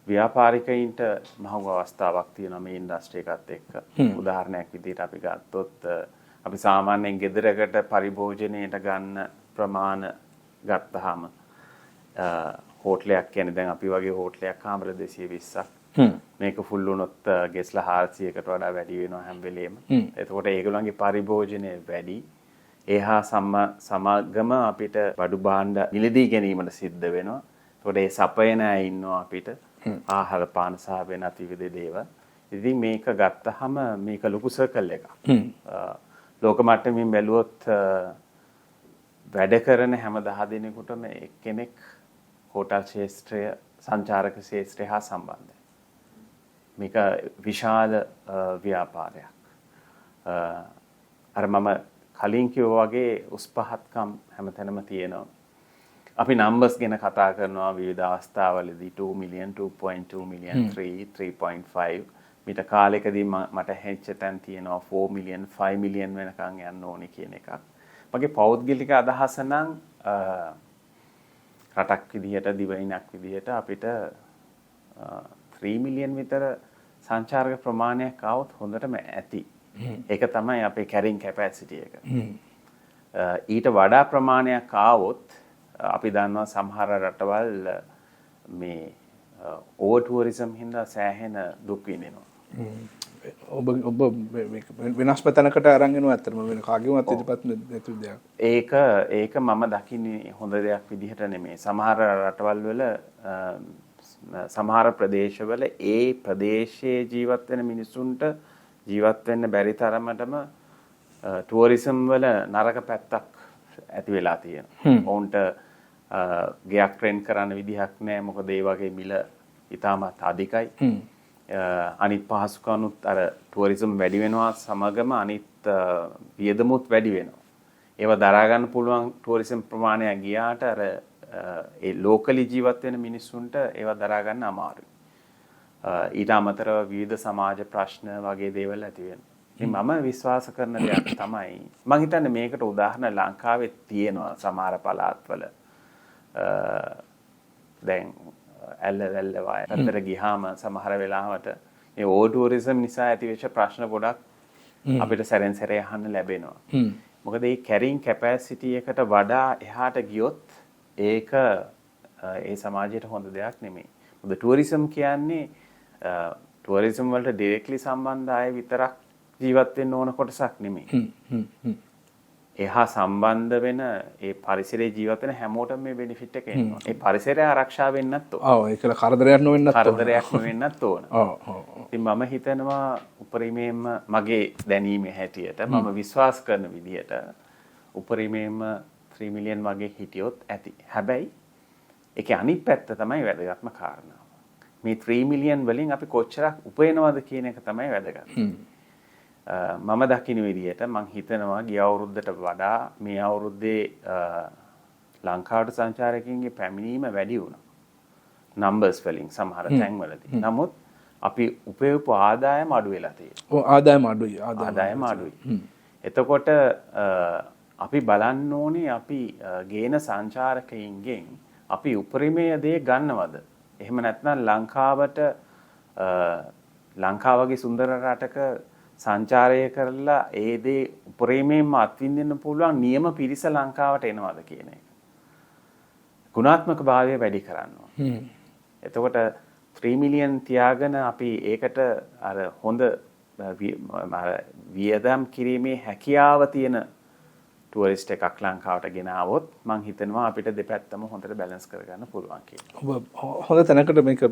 Speaker 1: ව්‍යාපාරිකයින්ට මහඟු අවස්ථාවක් තියෙනවා මේ ඉන්ඩස්ට්‍රි එකත් එක්ක. උදාහරණයක් විදිහට අපි ගත්තොත්, අපි සාමාන්‍යයෙන් ගෙදරකට පරිභෝජනයට ගන්න ප්‍රමාණ ගත්තාම, හෝටලයක් කියන්නේ දැන් අපි වගේ හෝටලයක් කාමර 220ක්. මේක ෆුල් වුණොත් ගෙස්ලා 400කට වඩා වැඩි වෙනවා හැම වෙලේම. එතකොට ඒගොල්ලන්ගේ පරිභෝජනය වැඩි. ඒ හා සමගම අපිට බඩු භාණ්ඩ මිලදී ගැනීමට සිද්ධ වෙනවා. එතකොට ඒ සපයන අය ඉන්නවා අපිට. ආහාර පාන සහ වෙනත් විවිධ දේවල්. ඉතින් මේක ගත්තහම මේක ලොකු සර්කල් එකක්. ලෝක මට්ටමින් බැලුවොත් වැඩ කරන හැම 10 දෙනෙකුටම එක්කෙනෙක් හෝටල් ක්ෂේත්‍රය, සංචාරක ක්ෂේත්‍රය හා සම්බන්ධයි. මේක විශාල ව්‍යාපාරයක්. අර මම කලින් කිව්වා වගේ උස් පහත්කම් හැමතැනම තියෙනවා. අපි නම්බර්ස් ගැන කතා කරනවා විවිධ අවස්ථාවලදී, 2 මිලියන්, 2.2 මිලියන්, 3, 3.5. මීට කාලෙකදී මට ඇහිච්ච තැන් තියෙනවා 4 මිලියන්, 5 මිලියන් වෙනකන් යන්න ඕනේ කියන එකක්. මගේ පෞද්ගලික අදහස නම් රටක් විදිහට, දිවයිනක් විදිහට අපිට 3 මිලියන් විතර සංචාරක ප්‍රමාණයක් ආවොත් හොඳටම ඇති. ඒක තමයි අපේ කැරින් කැපැසිටි එක. ඊට වඩා ප්‍රමාණයක් ආවොත්, අපි දන්නවා සමහර රටවල් මේ ඕවර් ටුවරිසම් හින්දා සෑහෙන දුක් විඳිනවා.
Speaker 2: ඔබ ඔබ වෙනස්ම තැනකට අරන් එනවා ඇත්තටම, වෙන කාගේවත් ඉදිරිපත් නැති දෙයක්.
Speaker 1: ඒක ඒක මම දකින්නේ හොඳ දෙයක් විදිහට නෙමෙයි. සමහර රටවල් වල, සමහර ප්‍රදේශවල ඒ ප්‍රදේශයේ ජීවත් වෙන මිනිසුන්ට ජීවත් වෙන්න බැරි තරමටම ටුවරිසම් වල නරක පැත්තක් ඇති වෙලා තියෙනවා. ඔවුන්ට ගෙයක් රෙන්ට් කරන්න විදිහක් නෑ, මොකද ඒ වගේ මිල ඉතාමත් අධිකයි. අනිත් පහසුකනුත් අර ටුවරිසම් වැඩි වෙනවා සමගම අනිත් වියදමුත් වැඩි වෙනවා. ඒවා දරා ගන්න පුළුවන් ටුවරිසම් ප්‍රමාණයක් ගියාට අර ඒ ලෝකලි ජීවත් වෙන මිනිස්සුන්ට ඒවා දරා ගන්න අමාරුයි. ඊට අමතරව විවිධ සමාජ ප්‍රශ්න වගේ දේවල් ඇති වෙනවා. ඉතින් මම විශ්වාස කරන දෙයක් තමයි, මං හිතන්නේ මේකට උදාහරණ ලංකාවේ තියෙනවා සමහර පළාත්වල. දැන් ඇල්ල වැල්ලවාය පැත්තට ගියාම සමහර වෙලාවට මේ ඕවර් ටුවරිසම් නිසා ඇතිවෙච්ච ප්‍රශ්න ගොඩක් අපිට සැරෙන් සැරේ අහන්න ලැබෙනවා. මොකද මේ කැරින් කැපැසිටි එකට වඩා එහාට ගියොත් ඒක ඒ සමාජයට හොඳ දෙයක් නෙමෙයි. මොකද ටුවරිසම් කියන්නේ ටුවරිසම් වලට ඩිරෙක්ට්ලි සම්බන්ධ අය විතරක් ජීවත් වෙන්න ඕන කොටසක් නෙමෙයි. එහා සම්බන්ධ වෙන ඒ පරිසරයේ ජීවත් වෙන හැමෝටම මේ බෙනිෆිට් එක එනවා. ඒ පරිසරය ආරක්ෂා වෙන්නත් ඕන.
Speaker 2: ඔව්, ඒකල කරදරයක් නොවෙන්නත්
Speaker 1: ඕන. කරදරයක් නොවෙන්නත් ඕන.
Speaker 2: ඔව් ඔව්.
Speaker 1: ඉතින් මම හිතනවා උපරිමයෙන්ම මගේ දැනීමේ හැටියට, මම විශ්වාස කරන විදිහට උපරිමයෙන්ම 3 මිලියන් වගේ හිටියොත් ඇති. හැබැයි ඒකේ අනිත් පැත්ත තමයි වැදගත්ම කාරණාව. මේ 3 මිලියන් වලින් අපි කොච්චරක් උපයනවද කියන එක තමයි වැදගත්. මම දකින විදිහට මං හිතනවා ගිය අවුරුද්දට වඩා මේ අවුරුද්දේ ලංකාවට සංචාරකයින්ගේ පැමිණීම වැඩි වුණා. නම්බර්ස් වලින් සමහර තැන්වලදී. නමුත් අපි උපයපු ආදායම අඩු වෙලා තියෙනවා.
Speaker 2: ඔව්, ආදායම අඩුයි.
Speaker 1: ආදායම අඩුයි. එතකොට අපි බලන්න ඕනේ අපි ගේන සංචාරකයින්ගෙන් අපි උපරිමය දේ ගන්නවද? එහෙම නැත්නම් ලංකාවට, ලංකාව වගේ සුන්දර රටක සංචාරය කරලා ඒ දේ උපරිමයෙන්ම අත්විඳින්න පුළුවන් නියම පිරිස ලංකාවට එනවද කියන එක. ගුණාත්මක භාවය වැඩි කරන්න ඕන. එතකොට 3 මිලියන් තියාගෙන අපි ඒකට අර හොඳ අර වියදම් කිරීමේ හැකියාව තියෙන ටුවරිස්ට් එකක් ලංකාවට ගෙන ආවොත් මං හිතනවා අපිට දෙපැත්තම හොඳට බැලන්ස් කරගන්න පුළුවන් කියලා.
Speaker 2: ඔබ හොඳ තැනකට මේක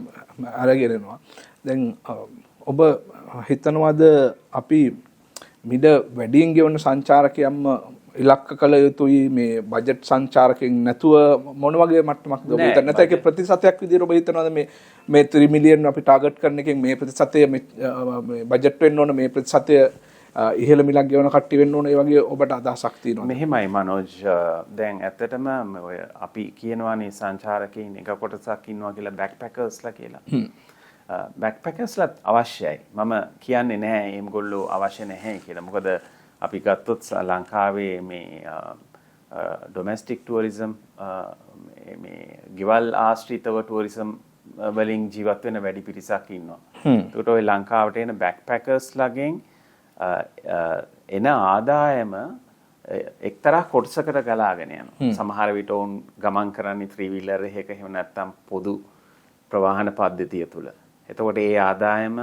Speaker 2: අරගෙන එනවා. දැන් ඔබ හිතනවාද අපි මිල වැඩියෙන් ගෙවන සංචාරකයන්ම ඉලක්ක කළ යුතුයි, මේ බජට් සංචාරකයන් නැතුව, මොන වගේ මට්ටමක්ද ඔබ හිතන්නේ? නැත්නම් ඒකේ ප්‍රතිශතයක් විදිහට ඔබ හිතනවාද මේ මේ 3 මිලියන් අපි ටාගට් කරන එකෙන් මේ ප්‍රතිශතය මේ බජට් වෙන්න ඕන, මේ ප්‍රතිශතය ඉහළ මිලක් ගෙවන කට්ටිය වෙන්න ඕන, ඒ වගේ ඔබට අදහසක් තියෙනවද?
Speaker 1: මෙහෙමයි මනෝජ්, දැන් ඇත්තටම ඔය අපි කියනවානේ සංචාරකයින් එක කොටසක් ඉන්නවා කියලා, බැක්පැකර්ස්ලා කියලා. බැක්පැකර්ස්ලත් අවශ්‍යයි. මම කියන්නේ නෑ ඒගොල්ලෝ අවශ්‍ය නැහැ කියලා. මොකද අපි ගත්තොත් ලංකාවේ මේ ඩොමෙස්ටික් ටුවරිසම්, මේ ගෙවල් ආශ්‍රිතව ටුවරිසම් වලින් ජීවත් වෙන වැඩි පිරිසක් ඉන්නවා. එතකොට ඔය ලංකාවට එන බැක්පැකර්ස්ලාගෙන් එන ආදායම එක්තරා කොටසකට ගලාගෙන යනවා. සමහර විට ඔවුන් ගමන් කරන්නේ ත්‍රී වීලර් එකක, එහෙම නැත්නම් පොදු ප්‍රවාහන පද්ධතිය තුල. එතකොට ඒ ආදායම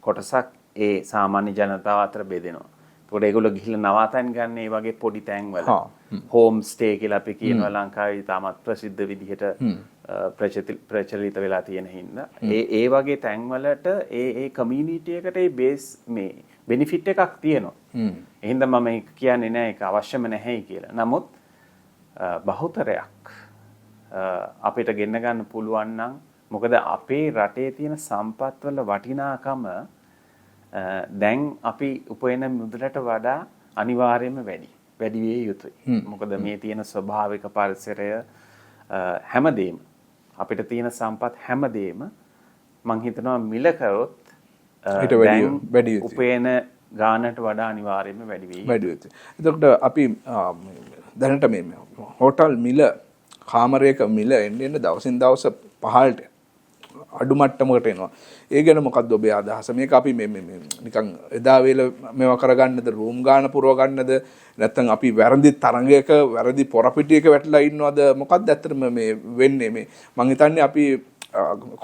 Speaker 1: කොටසක් ඒ සාමාන්‍ය ජනතාව අතර බෙදෙනවා. එතකොට ඒගොල්ලෝ ගිහිල්ලා නවාතැන් ගන්න ඒ වගේ පොඩි තැන්වල, හෝම් ස්ටේ කියලා අපි කියනවා, ලංකාවේ ඉතාමත් ප්‍රසිද්ධ විදිහට ප්‍රචලිත වෙලා තියෙන හින්දා ඒ ඒ වගේ තැන්වලට ඒ ඒ කමියුනිටි එකට ඒ බේස් මේ බෙනිෆිට් එකක් තියෙනවා. ඒ හින්දා මම ඒක කියන්නේ නෑ ඒක අවශ්‍යම නැහැයි කියලා. නමුත් බහුතරයක් අපිට ගෙන්න ගන්න පුළුවන් නම්, මොකද අපේ රටේ තියෙන සම්පත්වල වටිනාකම දැන් අපි උපයන මුදලට වඩා අනිවාර්යයෙන්ම වැඩි විය යුතුයි. මොකද මේ තියෙන ස්වභාවික පරිසරය, හැමදේම, අපිට තියෙන සම්පත් හැමදේම මං හිතනවා මිල කරොත්
Speaker 2: ඊට වැඩි යුතුයි.
Speaker 1: උපයන ගානට වඩා අනිවාර්යයෙන්ම වැඩි වෙයි.
Speaker 2: වැඩි යුතුයි. එතකොට අපි දැනට මේ හෝටල් මිල, කාමරයක මිල එන්න එන්න දවසින් දවස පහළට අඩු මට්ටමකට එනවා. ඒ ගැන මොකද්ද ඔබේ අදහස? මේක අපි මේ මේ නිකන් එදා වේල මේවා කරගන්නද, රූම් ගාන පුරව ගන්නද, නැත්නම් අපි වැරදි තරඟයක, වැරදි පොරපිටියක වැටලා ඉන්නවද? මොකද්ද ඇත්තටම මේ වෙන්නේ? මේ මං හිතන්නේ අපි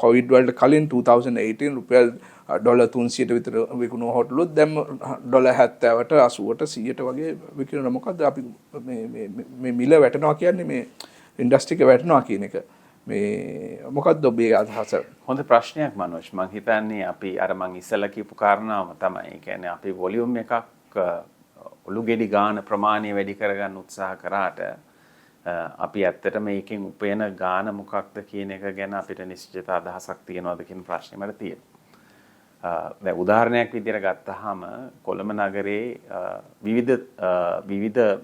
Speaker 2: කොවිඩ් වලට කලින් 2018 රුපියල් ඩොලර් 300ට විතර විකුණුව හෝටලුත් දැන් ඩොලර් 70ට, 80ට, 100ට වගේ විකුණනවා. මොකද්ද අපි මේ මේ මේ මිල වැටෙනවා කියන්නේ, මේ ඉන්ඩස්ට්‍රි එක වැටෙනවා කියන එක, මේ මොකද්ද ඔබේ අදහස?
Speaker 1: හොඳ ප්‍රශ්නයක් මනෝජ්. මං හිතන්නේ අපි අර මං ඉස්සෙල්ලා කියපු කාරණාවම තමයි. ඒ කියන්නේ අපි වොලියුම් එකක්, ඔලු ගෙඩි ගාන ප්‍රමාණය වැඩි කරගන්න උත්සාහ කරාට අපි ඇත්තටම මේකෙන් උපයන ගාන මොකක්ද කියන එක ගැන අපිට නිශ්චිත අදහසක් තියනවද කියන ප්‍රශ්නේ මට තියෙනවා. දැන් උදාහරණයක් විදිහට ගත්තාම කොළඹ නගරේ විවිධ විවිධ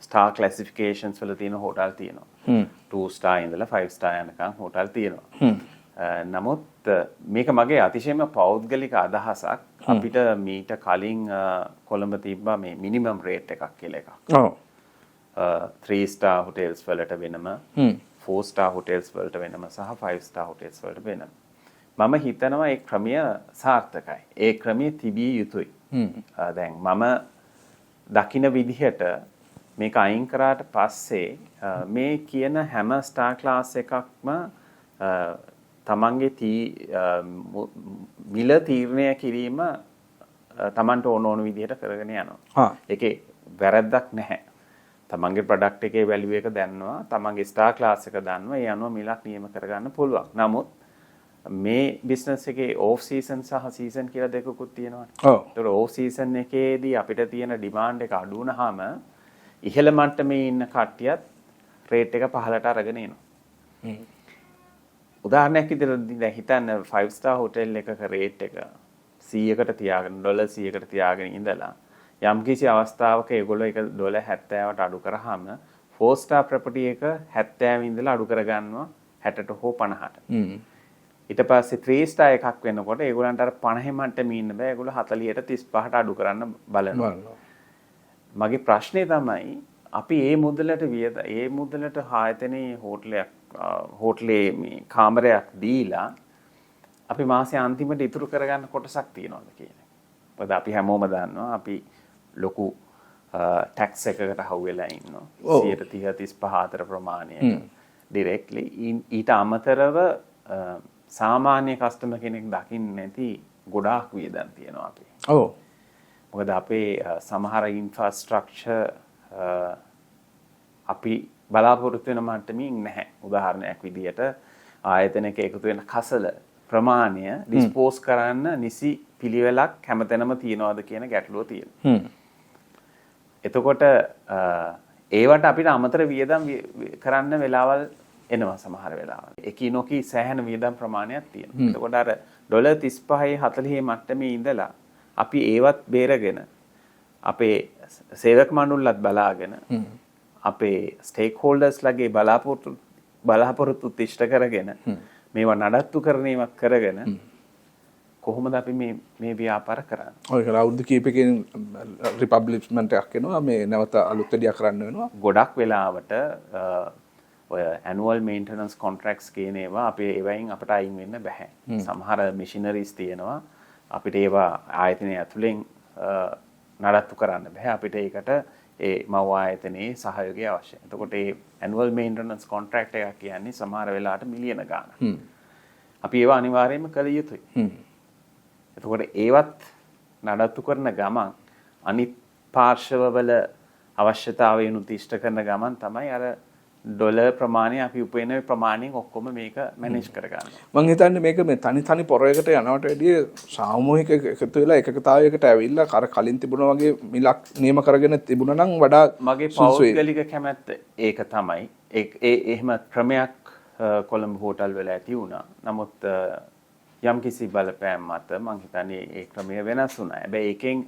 Speaker 1: ස්ටාර් ක්ලාසිෆිකේෂන්ස් වල තියෙන හෝටල් තියෙනවා. 2 ස්ටාර් ඉඳලා 5 ස්ටාර් යනකම් හෝටල් තියෙනවා. නමුත් මේක මගේ අතිශයම පෞද්ගලික අදහසක්. අපිට මීට කලින් කොළඹ තිබ්බා මේ මිනිමම් රේට් එකක් කියලා එකක්. 3 ස්ටාර් හොටෙල්ස් වලට වෙනම, 4 ස්ටාර් හොටෙල්ස් වලට වෙනම සහ 5 ස්ටාර් හොටෙල්ස් වලට වෙනම. මම හිතනවා ඒ ක්‍රමය සාර්ථකයි. ඒ ක්‍රමය තිබිය යුතුයි. දැන් මම දකින විදිහට මේක අයින් කරාට පස්සේ මේ කියන හැම ස්ටාර් ක්ලාස් එකක්ම තමන්ගේ මිල තීරණය කිරීම තමන්ට ඕන ඕන විදිහට කරගෙන යනවා. ඒකේ වැරද්දක් නැහැ. තමන්ගේ ප්‍රොඩක්ට් එකේ වැලියු එක දන්නවා, තමන්ගේ ස්ටාර් ක්ලාස් එක දන්නවා, ඒ අනුව මිලක් නියම කරගන්න පුළුවන්. නමුත් මේ බිස්නස් එකේ ඕෆ් සීසන් සහ සීසන් කියලා දෙකකුත් තියෙනවානේ. ඒතකොට ඕෆ් සීසන් එකේදී අපිට තියෙන ඩිමාන්ඩ් එක අඩු වුණාම ඉහළ මට්ටමේ ඉන්න කට්ටියත් රේට් එක පහළට අරගෙන එනවා. උදාහරණයක් විදිහට දැන් හිතන්න 5 ස්ටාර් හෝටල් එකක රේට් එක 100කට තියාගෙන, ඩොලර් 100කට තියාගෙන ඉඳලා යම්කිසි අවස්ථාවක ඒගොල්ලෝ ඒක ඩොලර් 70ට අඩු කරාම 4 ස්ටාර් ප්‍රොපර්ටි එක 70 ඉඳලා අඩු කරගන්නවා 60ට හෝ 50ට. ඊට පස්සේ 3 ස්ටාර් එකක් වෙනකොට ඒගොල්ලන්ට අර 50 මට්ටමේ ඉන්න බෑ. ඒගොල්ලෝ 40ට 35ට අඩු කරන්න බලනවා. මගේ ප්‍රශ්නේ තමයි අපි ඒ මුදලට ඒ මුදලට ආයතනයේ හෝටලයක්, හෝටලේ මේ කාමරයක් දීලා අපි මාසේ අන්තිමට ඉතුරු කරගන්න කොටසක් තියනවද කියන එක. මොකද අපි හැමෝම දන්නවා අපි ලොකු ටැක්ස් එකකට අහු වෙලා ඉන්නවා. 30 35 අතර ප්‍රමාණයක ඩිරෙක්ට්ලි. ඊට අමතරව සාමාන්‍ය කස්ටමර් කෙනෙක් දකින්න නැති ගොඩාක් වියදම් තියෙනවා අපේ. මොකද අපේ සමහර ඉන්ෆ්‍රාස්ට්‍රක්චර් අපි බලාපොරොත්තු වෙන මට්ටමින් නැහැ. උදාහරණයක් විදිහට ආයතනයක එකතු වෙන කසල ප්‍රමාණය ඩිස්පෝස් කරන්න නිසි පිළිවෙලක් හැමතැනම තියනවාද කියන ගැටලුව තියෙනවා. එතකොට ඒවට අපිට අමතර වියදම් කරන්න වෙලාවල් එනවා සමහර වෙලාවල්. එකී නොකී සෑහෙන වියදම් ප්‍රමාණයක් තියෙනවා. එතකොට අර ඩොලර් 35 40 මට්ටමේ ඉඳලා අපි ඒවත් බේරගෙන, අපේ සේවක මණ්ඩලත් බලාගෙන, අපේ ස්ටේක් හෝල්ඩර්ස්ලාගේ බලාපොරොත්තු ඉෂ්ට කරගෙන, මේවා නඩත්තු කරන ඒවා කරගෙන කොහොමද අපි මේ මේ ව්‍යාපාර කරන්නේ?
Speaker 2: ඔය අවුරුදු කීපකින් රිපබ්ලිෂ්මන්ට් එකක් එනවා, මේ නැවත අලුත් වැඩියා කරන්න වෙනවා.
Speaker 1: ගොඩක් වෙලාවට ඔය ඇනුවල් මේන්ටනන්ස් කොන්ට්‍රැක්ට්ස් කියන ඒවා අපි ඒවයින් අපට අයින් වෙන්න බෑ. සමහර මැෂිනරිස් තියෙනවා, අපිට ඒවා ආයතනය ඇතුලෙන් නඩත්තු කරන්න බෑ. අපිට ඒකට ඒ මව් ආයතනයේ සහයෝගය අවශ්‍යයි. එතකොට ඒ ඇනුවල් මේන්ටනන්ස් කොන්ට්‍රැක්ට් එකක් කියන්නේ සමහර වෙලාවට මිලියන ගාණක්. අපි ඒවා අනිවාර්යයෙන්ම කළ යුතුයි. එතකොට ඒවත් නඩත්තු කරන ගමන් අනිත් පාර්ශවවල අවශ්‍යතාවයනුත් ඉෂ්ට කරන ගමන් තමයි අර ඩොලර් ප්‍රමාණය අපි උපයන ප්‍රමාණයෙන් ඔක්කොම මේක මැනේජ් කරගන්න.
Speaker 2: මං හිතන්නේ මේක මේ තනි තනි පොරයකට යනවට වැඩිය සාමූහික එකතු වෙලා එකකතාවයකට ඇවිල්ලා අර කලින් තිබුණා වගේ මිලක් නියම කරගෙන තිබුණා නම් වඩා
Speaker 1: මගේ
Speaker 2: සුදුසුයි.
Speaker 1: පෞද්ගලික කැමැත්ත ඒක තමයි. ඒ එහෙම ක්‍රමයක් කොළඹ හෝටල් වල ඇති වුණා. නමුත් යම් කිසි බලපෑම් මත මං හිතන්නේ ඒ ක්‍රමය වෙනස් වුණා. හැබැයි ඒකෙන්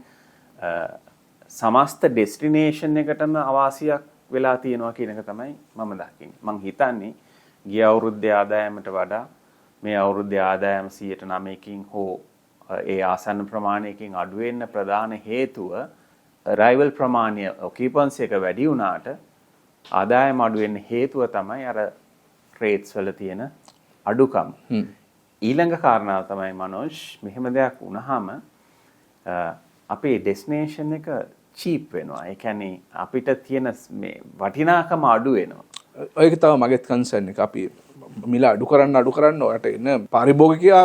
Speaker 1: සමස්ත ඩෙස්ටිනේෂන් එකටම අවාසියක් වෙලා තියෙනවා කියන එක තමයි මම දකින්නේ. මං හිතන්නේ ගිය අවුරුද්දේ ආදායමට වඩා මේ අවුරුද්දේ ආදායම 9%කින් හෝ ඒ ආසන්න ප්‍රමාණයකින් අඩු වෙන්න ප්‍රධාන හේතුව අරයිවල් ප්‍රමාණය, ඔකියුපන්සි එක වැඩි වුණාට ආදායම අඩු වෙන්න හේතුව තමයි අර රේට්ස් වල තියෙන අඩුකම. ඊළඟ කාරණාව තමයි මනෝජ්, මෙහෙම දෙයක් වුණාම අපේ ඩෙස්ටිනේෂන් එක චීප් වෙනවා. ඒ කියන්නේ අපිට තියෙන මේ වටිනාකම අඩු වෙනවා.
Speaker 2: ඒක තමයි මගේත් කන්සර්න් එක. අපි මිල අඩු කරන්න අඩු කරන්න ඔයාට එන පාරිභෝගිකයා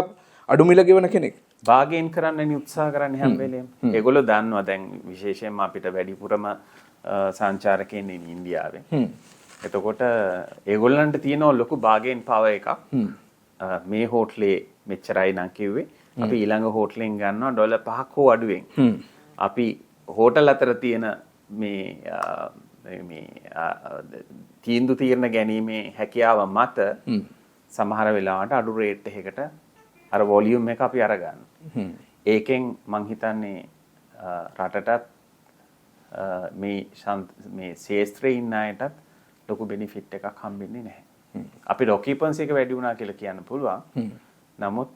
Speaker 2: අඩු මිල ගෙවන කෙනෙක්.
Speaker 1: බාගේන් කරන්න උත්සාහ කරන්නේ හැම වෙලේම. ඒගොල්ලෝ දන්නවා දැන් විශේෂයෙන්ම අපිට වැඩිපුරම සංචාරකයන් ඉන්නේ ඉන්දියාවෙන්. එතකොට ඒගොල්ලන්ට තියෙනවා ලොකු බාගේන් පවර් එකක්. මේ හෝටලේ මෙච්චරයි නම් කිව්වේ. අපි ඊළඟ හෝටලෙන් ගන්නවා ඩොලර් 5ක් හෝ අඩුවෙන්. අපි හෝටල් අතර තියෙන මේ මේ තීන්දුව තීරණ ගැනීමේ හැකියාව මත සමහර වෙලාවට අඩු රේට් එකකට අර වොලියුම් එක අපි අරගන්නවා. ඒකෙන් මං හිතන්නේ රටටත් මේ මේ ක්ෂේත්‍රයේ ඉන්න අයටත් ලොකු බෙනිෆිට් එකක් හම්බෙන්නේ නැහැ. අපිට ඔකියුපන්සි එක වැඩි වුණා කියලා කියන්න පුළුවන්. නමුත්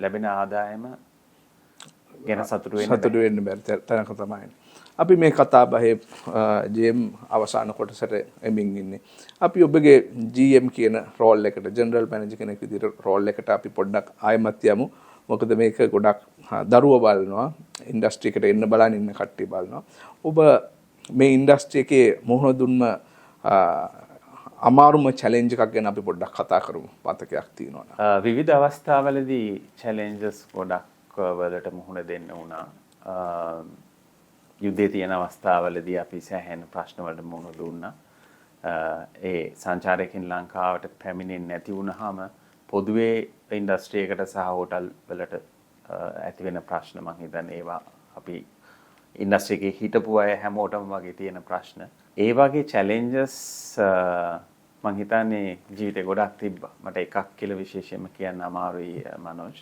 Speaker 1: ලැබෙන ආදායම ගැන සතුටු වෙන්න
Speaker 2: සතුටු වෙන්න බැරි තැනක තමයි. අපි මේ කතා බහේ GM අවසාන කොටසට එමින් ඉන්නේ. අපි ඔබගේ GM කියන රෝල් එකට, ජෙනරල් මැනේජර් කෙනෙක් විදිහට රෝල් එකට අපි පොඩ්ඩක් ආයෙමත් යමු. මොකද මේක ගොඩක් දරුවෝ බලනවා, ඉන්ඩස්ට්‍රි එකට එන්න බලන් ඉන්න කට්ටිය බලනවා. ඔබ මේ ඉන්ඩස්ට්‍රි එකේ මුහුණ දුන්න අමාරුම චැලෙන්ජ් එකක් ගැන අපි පොඩ්ඩක් කතා කරමු. මතකයක් තියෙනවා නම්.
Speaker 1: විවිධ අවස්ථාවලදී චැලෙන්ජස් ගොඩක් වලට මුහුණ දෙන්න වුණා. යුද්ධයේ තියෙන අවස්ථාවලදී අපි සෑහෙන ප්‍රශ්න වලට මුහුණ දුන්නා. ඒ සංචාරකයන් ලංකාවට පැමිණෙන්නේ නැති වුණාම පොදුවේ ඉන්ඩස්ට්‍රි එකට සහ හෝටල් වලට ඇති වෙන ප්‍රශ්න මං හිතන්නේ ඒවා අපි ඉන්ඩස්ට්‍රි එකේ හිටපු අය හැමෝටම වගේ තියෙන ප්‍රශ්න. ඒ වගේ චැලෙන්ජස් මං හිතන්නේ ජීවිතේ ගොඩක් තිබ්බා. මට එකක් කියලා විශේෂයෙන්ම කියන්න අමාරුයි මනෝජ්.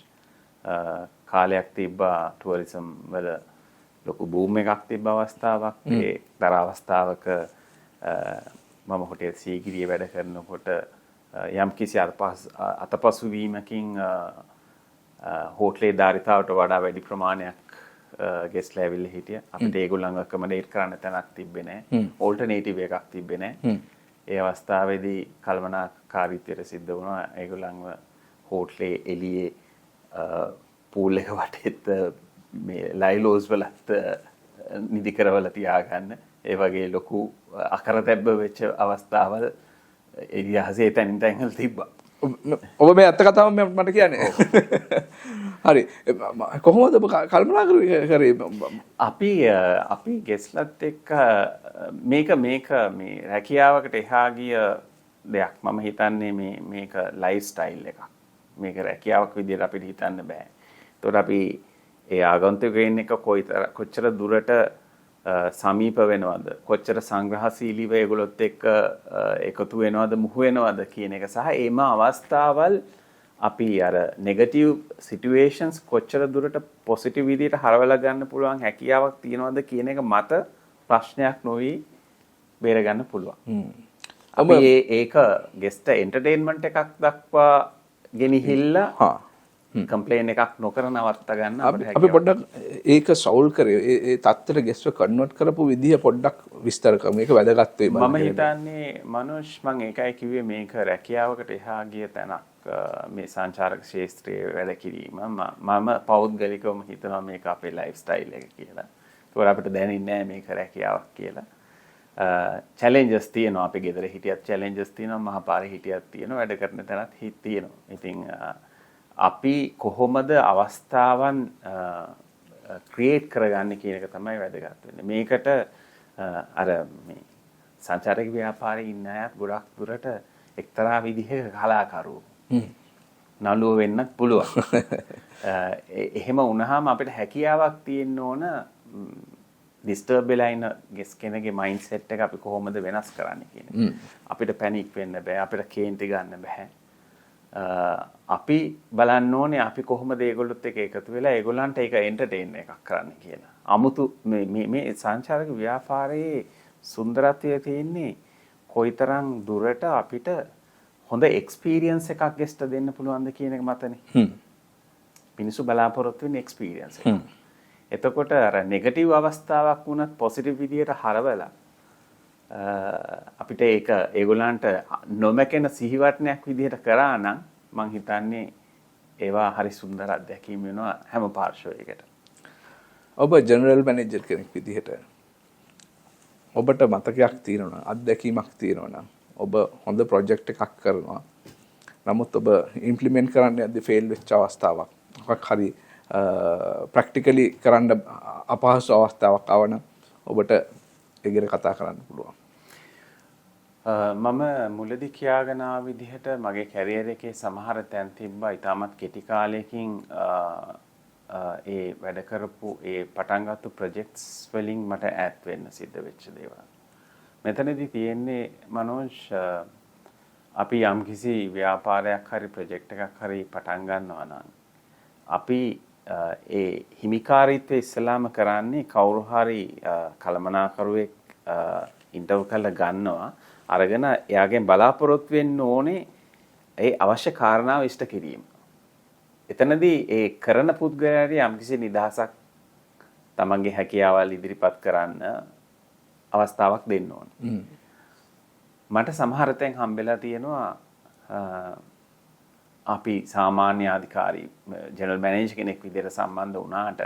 Speaker 1: කාලයක් තිබ්බා ටුවරිසම් වල ලොකු බූම් එකක් තිබ්බ අවස්ථාවක්. ඒ දර අවස්ථාවක මම හොටෙල් සීගිරිය වැඩ කරනකොට යම් කිසි අතපසු වීමකින් හෝටලේ ධාරිතාවට වඩා වැඩි ප්‍රමාණයක් ගෙස්ට්ලා ඇවිල්ලා හිටියා. අපිට ඒගොල්ලන්ව ඇකොමඩේට් කරන්න තැනක් තිබ්බේ නෑ. ඕල්ටර්නේටිව් එකක් තිබ්බේ නෑ. ඒ අවස්ථාවේදී කළමනාකාරීත්වයට සිද්ධ වුණා ඒගොල්ලන්ව හෝටලේ එළියේ පූල් එක වටේත් මේ ලයිලෝස් වලත් නිදි කරවලා තියාගන්න. ඒ වගේ ලොකු අකරතැබ්බ වෙච්ච අවස්ථාවල් ඉතිහාසයේ තැනින් තැන් වල තිබ්බා.
Speaker 2: ඔබ මේ ඇත්ත කතාව මට කියන්නේ. හරි. කොහොමද ඔබ කල්පනා කරේ?
Speaker 1: අපි ගෙස්ලත් එක්ක මේක මේක මේ රැකියාවකට එහා ගිය දෙයක්. මම හිතන්නේ මේක ලයිෆ් ස්ටයිල් එකක්. මේක රැකියාවක් විදිහට අපිට හිතන්න බෑ. ඒතකොට අපි ඒ ආගන්තුකයන් එක්ක කොච්චර දුරට සමීප වෙනවද, කොච්චර සංග්‍රහශීලීව ඒගොල්ලොත් එක්ක එකතු වෙනවද, මුහු වෙනවද කියන එක සහ එම අවස්ථාවල් අපි අර නෙගටිව් සිටුේෂන්ස් කොච්චර දුරට පොසිටිව් විදිහට හරවලා ගන්න පුළුවන් හැකියාවක් තියෙනවද කියන එක මත ප්‍රශ්නයක් නොවි බේර ගන්න පුළුවන්. අපි ඒක ගෙස්ට් එන්ටර්ටේන්මන්ට් එකක් දක්වා ගෙනහිල්ලා කම්ප්ලේන් එකක් නොකර නවත්ත ගන්න අපිට
Speaker 2: අපි පොඩ්ඩක් ඒක සෝල්ව් කරේ, ඒ තත්ත්වයට ගෙස්ව කන්වර්ට් කරපු විදිය පොඩ්ඩක් විස්තර කරමු. ඒක වැදගත් වෙයි.
Speaker 1: මම හිතන්නේ මනෝජ්, මම ඒකයි කිව්වේ මේක රැකියාවකට එහා ගිය තැනක් මේ සංචාරක ක්ෂේත්‍රයේ වැඩ කිරීම. මම පෞද්ගලිකවම හිතනවා මේක අපේ ලයිෆ් ස්ටයිල් එක කියලා. ඒකෝර අපිට දැනෙන්නේ නැහැ මේක රැකියාවක් කියලා. චැලෙන්ජස් තියෙනවා, අපි ගෙදර හිටියත් චැලෙන්ජස් තියෙනවා, මහපාරේ හිටියත් තියෙනවා, වැඩ කරන තැනත් හිට තියෙනවා. ඉතින් අපි කොහොමද අවස්ථාවන් ක්‍රියේට් කරගන්නේ කියන එක තමයි වැදගත් වෙන්නේ. මේකට අර මේ සංචාරක ව්‍යාපාරයේ ඉන්න අයත් ගොඩක් දුරට එක්තරා විදිහක කලාකරුවෝ. නළුවෝ වෙන්නත් පුළුවන්. එහෙම වුණාම අපිට හැකියාවක් තියෙන්න ඕන ඩිස්ටර්බ් වෙලා ඉන්න ගෙස් කෙනගේ මයින්ඩ් සෙට් එක අපි කොහොමද වෙනස් කරන්නේ කියන එක. අපිට පැනික් වෙන්න බෑ, අපිට කේන්ති ගන්න බෑ. අපි බලන්න ඕනේ අපි කොහොමද ඒගොල්ලොත් එක්ක එකතු වෙලා ඒගොල්ලන්ට ඒක එන්ටර්ටේන් එකක් කරන්න කියලා. 아무තු මේ මේ මේ සංචාරක ව්‍යාපාරයේ සුන්දරත්වය තියෙන්නේ කොයිතරම් දුරට අපිට හොඳ එක්ස්පීරියන්ස් එකක් ගෙස්ට දෙන්න පුළුවන්ද කියන එක මතනේ. මිනිස්සු බලාපොරොත්තු වෙන්නේ එක්ස්පීරියන්ස් එක. එතකොට අර නෙගටිව් අවස්ථාවක් වුණත් පොසිටිව් විදියට හරවලා අපිට ඒක ඒගොල්ලන්ට නොමැකෙන සිහිවටනයක් විදිහට කරා නම් මං හිතන්නේ ඒවා හරි සුන්දර අත්දැකීම් වෙනවා හැම පාර්ශ්වයකට.
Speaker 2: ඔබ ජෙනරල් මැනේජර් කෙනෙක් විදිහට ඔබට මතකයක් තියෙනවා නම්, අත්දැකීමක් තියෙනවා නම්, ඔබ හොඳ ප්‍රොජෙක්ට් එකක් කරනවා. නමුත් ඔබ ඉම්ප්ලිමන්ට් කරන්න යද්දි ෆේල් වෙච්ච අවස්ථාවක්, මොකක් හරි ප්‍රැක්ටිකලි කරන්න අපහසු අවස්ථාවක් ආවනම් ඔබට ඒ ගැන කතා කරන්න පුළුවන්.
Speaker 1: මම මුලදී කියාගෙන ආව විදිහට මගේ කැරියර් එකේ සමහර තැන් තිබ්බා ඉතාමත් කෙටි කාලයකින් ඒ වැඩ කරපු ඒ පටන් ගත්තු ප්‍රොජෙක්ට්ස් වලින් මට ඈත් වෙන්න සිද්ධ වෙච්ච දේවල්. මෙතනදී තියෙන්නේ මනෝජ්, අපි යම්කිසි ව්‍යාපාරයක් හරි ප්‍රොජෙක්ට් එකක් හරි පටන් ගන්නවා නම් අපි ඒ හිමිකාරීත්වය ඉස්සලාම කරන්නේ කවුරු හරි කළමනාකරුවෙක් ඉන්ටර්වයුව කරලා ගන්නවා. අරගෙන එයාගෙන් බලාපොරොත්තු වෙන්න ඕනේ ඒ අවශ්‍ය කාරණාව ඉෂ්ට කිරීම. එතනදී ඒ කරන පුද්ගලයාට යම්කිසි නිදහසක් තමන්ගේ හැකියාවල් ඉදිරිපත් කරන්න අවස්ථාවක් දෙන්න ඕනේ. මට සමහර තැන් හම්බෙලා තියෙනවා අපි සාමාන්‍ය අධිකාරී ජෙනරල් මැනේජර් කෙනෙක් විදිහට සම්බන්ධ වුණාට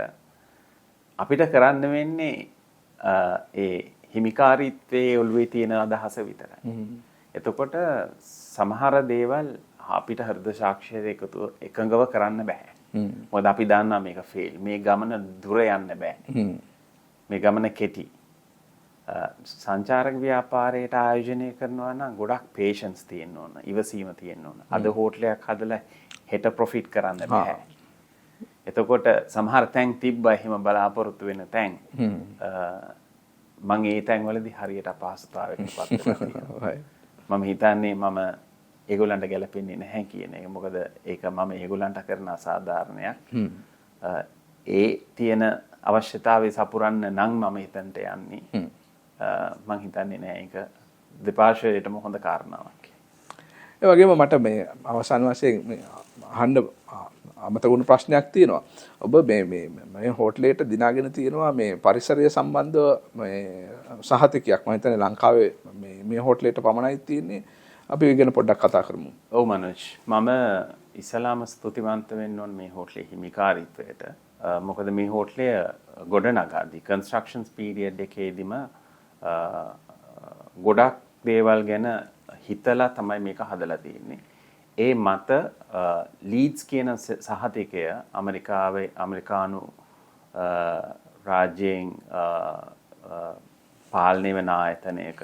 Speaker 1: අපිට කරන්න වෙන්නේ ඒ හිමිකාරීත්වයේ ඔළුවේ තියෙන අදහස විතරයි. එතකොට සමහර දේවල් අපිට හෘද සාක්ෂියට එකතු එකඟව කරන්න බෑ. මොකද අපි දන්නවා මේක ෆේල්. මේ ගමන දුර යන්න බෑ. මේ ගමන කෙටි. සංචාරක ව්‍යාපාරයට ආයෝජනය කරනවා නම් ගොඩක් පේෂන්ස් තියෙන්න ඕන, ඉවසීම තියෙන්න ඕන. අද හෝටලයක් හදලා හෙට ප්‍රොෆිට් කරන්න බෑ. එතකොට සමහර තැන් තිබ්බා එහෙම බලාපොරොත්තු වෙන තැන්. මං ඒ තැන්වලදී හරියට අපහසුතාවයකට පත් වෙලා තියෙනවා. මම හිතන්නේ මම ඒගොල්ලන්ට ගැලපෙන්නේ නැහැ කියන එක. මොකද ඒක මම ඒගොල්ලන්ට කරන අසාධාරණයක්. ඒ තියෙන අවශ්‍යතාවය සපුරන්න නම් මම හිතන්ට යන්නේ. මං හිතන්නේ නෑ ඒක දෙපාර්ශ්වයටම හොඳ කාරණාවක්.
Speaker 2: ඒ වගේම මට මේ අවසාන වශයෙන් මේ අහන්න අමතක වුණු ප්‍රශ්නයක් තියෙනවා. ඔබ මේ මේ මේ හෝටලයට දිනාගෙන තියෙනවා මේ පරිසරය සම්බන්ධව මේ සහතිකයක්. මම හිතන්නේ ලංකාවේ මේ මේ හෝටලයට පමණයි තියෙන්නේ. අපි ඒ ගැන පොඩ්ඩක් කතා කරමු.
Speaker 1: ඔව් මනෝජ්, මම ඉස්සලාම ස්තුතිවන්ත වෙන්න ඕන මේ හෝටලේ හිමිකාරීත්වයට. මොකද මේ හෝටලය ගොඩනගාදී කන්ස්ට්‍රක්ෂන්ස් පීරියඩ් එකේදීම ගොඩක් දේවල් ගැන හිතලා තමයි මේක හදලා තියෙන්නේ. ඒ මත ලීඩ්ස් කියන සහතිකය ඇමරිකාවේ ඇමරිකානු රාජ්‍යයෙන් පාලනය වෙන ආයතනයක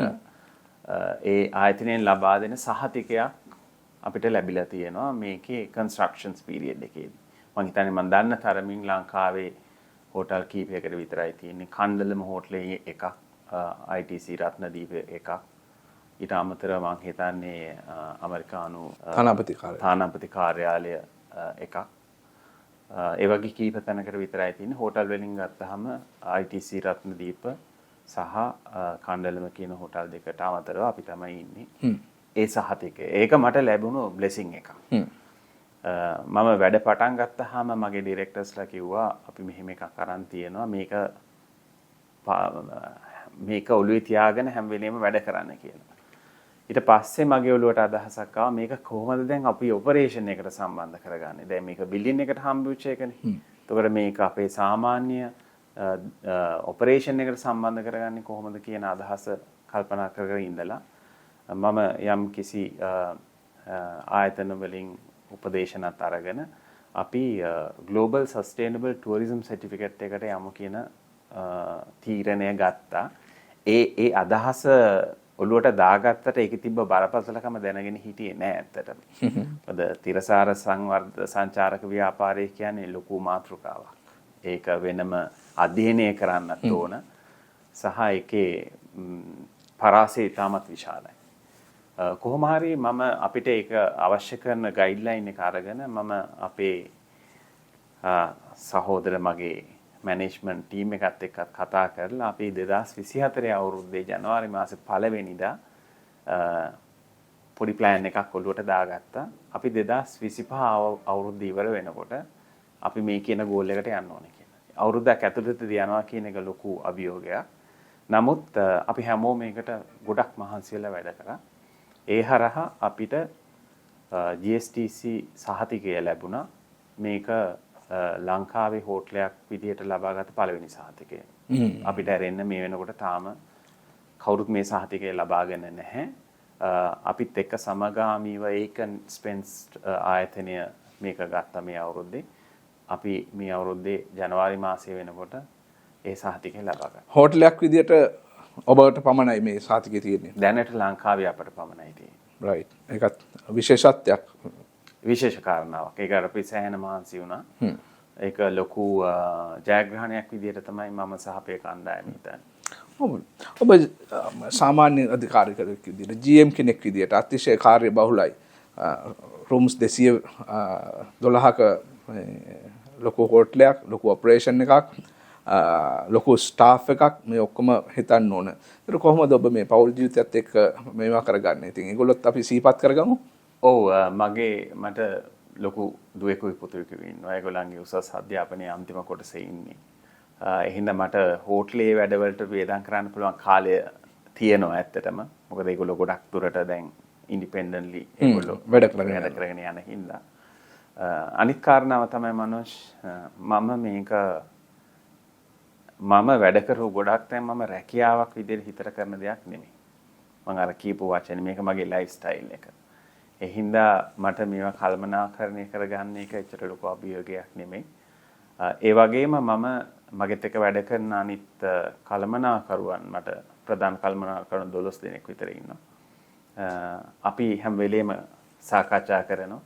Speaker 1: ඒ ආයතනයෙන් ලබා දෙන සහතිකයක් අපිට ලැබිලා තියෙනවා මේකේ කන්ස්ට්‍රක්ෂන්ස් පීරියඩ් එකේදී. මං හිතන්නේ මං දන්න තරමින් ලංකාවේ හෝටල් කීපයකට විතරයි තියෙන්නේ. කණ්ඩලම හෝටලේ එකක්, ITC Ratnadweep එකක්. ඊට අමතරව මං හිතන්නේ ඇමරිකානු තානාපති කාර්යාලය එකක්. ඒ වගේ කීප තැනකට විතරයි තියෙන්නේ. හෝටල් වලින් ගත්තහම ITC Ratnadweep සහ කණ්ඩලම කියන හෝටල් දෙකට අමතරව අපි තමයි ඉන්නේ. ඒ සහතිකය. ඒක මට ලැබුණු බ්ලෙසිං එකක්. මම වැඩ පටන් ගත්තාම මගේ ඩිරෙක්ටර්ස්ලා කිව්වා අපි මෙහෙම එකක් අරන් තියෙනවා, මේක මේක ඔළුවේ තියාගෙන හැම වෙලේම වැඩ කරන්න කියලා. ඊට පස්සේ මගේ ඔළුවට අදහසක් ආවා මේක කොහොමද දැන් අපි ඔපරේෂන් එකට සම්බන්ධ කරගන්නේ. දැන් මේක බිල්ඩින් එකට හම්බ වෙච්ච එකනේ. එතකොට මේක අපේ සාමාන්‍ය ඔපරේෂන් එකට සම්බන්ධ කරගන්නේ කොහොමද කියන අදහස කල්පනා කර කර ඉඳලා මම යම් කිසි ආයතන වලින් උපදේශනත් අරගෙන අපි ග්ලෝබල් සස්ටේනබල් ටුවරිසම් සර්ටිෆිකේට් එකට යමු කියන තීරණය ගත්තා. ඒ ඒ අදහස ඔළුවට දාගත්තට ඒකේ තිබ්බ බරපතලකම දැනගෙන හිටියේ නෑ ඇත්තටම. මොකද තිරසාර සංවර්ධ සංචාරක ව්‍යාපාරය කියන්නේ ලොකු මාතෘකාවක්. ඒක වෙනම අධ්‍යයනය කරන්නත් ඕන. සහ ඒකේ පරාසය ඉතාමත් විශාලයි. කොහොම හරි මම අපිට ඒක අවශ්‍ය කරන ගයිඩ්ලයින් එක අරගෙන මම අපේ සහෝදර මගේ මැනේජ්මන්ට් ටීම් එකත් එක්කත් කතා කරලා අපි 2024 අවුරුද්දේ ජනවාරි මාසේ පළවෙනිදා පොඩි ප්ලෑන් එකක් ඔළුවට දාගත්තා. අපි 2025 අවුරුද්ද ඉවර වෙනකොට අපි මේ කියන ගෝල් එකට යන්න ඕනේ කියලා. අවුරුද්දක් ඇතුළතදී යනවා කියන එක ලොකු අභියෝගයක්. නමුත් අපි හැමෝම මේකට ගොඩක් මහන්සි වෙලා වැඩ කරා. ඒ හරහා අපිට GSTC සහතිකය ලැබුණා. මේක ලංකාවේ හෝටලයක් විදිහට ලබාගත් පළවෙනි සහතිකය. අපිට ඇරෙන්න මේ වෙනකොට තාම කවුරුත් මේ සහතිකය ලබාගෙන නැහැ. අපිත් එක්ක සමගාමීව ඒකන් ස්පෙන්ස් ආයතනය මේක ගත්තා මේ අවුරුද්දේ. අපි මේ අවුරුද්දේ ජනවාරි මාසය වෙනකොට ඒ සහතිකය ලබා ගත්තා.
Speaker 2: හෝටලයක් විදිහට ඔබට පමණයි මේ සහතිකය තියෙන්නේ?
Speaker 1: දැනට ලංකාවේ අපට පමණයි තියෙන්නේ.
Speaker 2: රයිට්. ඒකත් විශේෂත්වයක්.
Speaker 1: විශේෂ කාරණාවක්. ඒක අපි සෑහෙන මහන්සි වුණා. ඒක ලොකු ජයග්‍රහණයක් විදිහට තමයි මම සහ අපේ කණ්ඩායම හිතන්නේ.
Speaker 2: ඔබ සාමාන්‍ය අධිකාරිකයෙක් විදිහට, GM කෙනෙක් විදිහට අතිශය කාර්ය බහුලයි. රූම්ස් 212ක ලොකු හෝටලයක්, ලොකු ඔපරේෂන් එකක්, ලොකු ස්ටාෆ් එකක්, මේ ඔක්කොම හිතන්න ඕන. ඒතර කොහොමද ඔබ මේ පෞල් ජීවිතයත් එක්ක මේවා කරගන්නේ? ඉතින් ඒගොල්ලොත් අපි සිහිපත් කරගමු.
Speaker 1: ඔව්, මට ලොකු දුවෙකුයි පුතෙකුයි ඉන්නවා. ඒගොල්ලන්ගේ උසස් අධ්‍යාපනයේ අන්තිම කොටසේ ඉන්නේ. ඒ හින්දා මට හෝටලේ වැඩවලට වියදම් කරන්න පුළුවන් කාලය තියෙනවා ඇත්තටම. මොකද ඒගොල්ලෝ ගොඩක් දුරට දැන් ඉන්ඩිපෙන්ඩන්ට්ලි ඒගොල්ලෝ
Speaker 2: වැඩ කරගෙන
Speaker 1: වැඩ කරගෙන යන හින්දා. අනිත් කාරණාව තමයි මනෝජ්, මම මේක මම වැඩ කරපු ගොඩක් තැන් මම රැකියාවක් විදිහට හිතට කරන දෙයක් නෙමෙයි. මම අර කියපු වචනේ මේක මගේ ලයිෆ් ස්ටයිල් එක. ඒ හින්දා මට මේවා කළමනාකරණය කරගන්න එක එච්චර ලොකු අභියෝගයක් නෙමෙයි. ඒ වගේම මම මගෙත් එක්ක වැඩ කරන අනිත් කළමනාකරුවන්, මට ප්‍රධාන කළමනාකරුවන් 12 දෙනෙක් විතර ඉන්නවා. අපි හැම වෙලේම සාකච්ඡා කරනවා.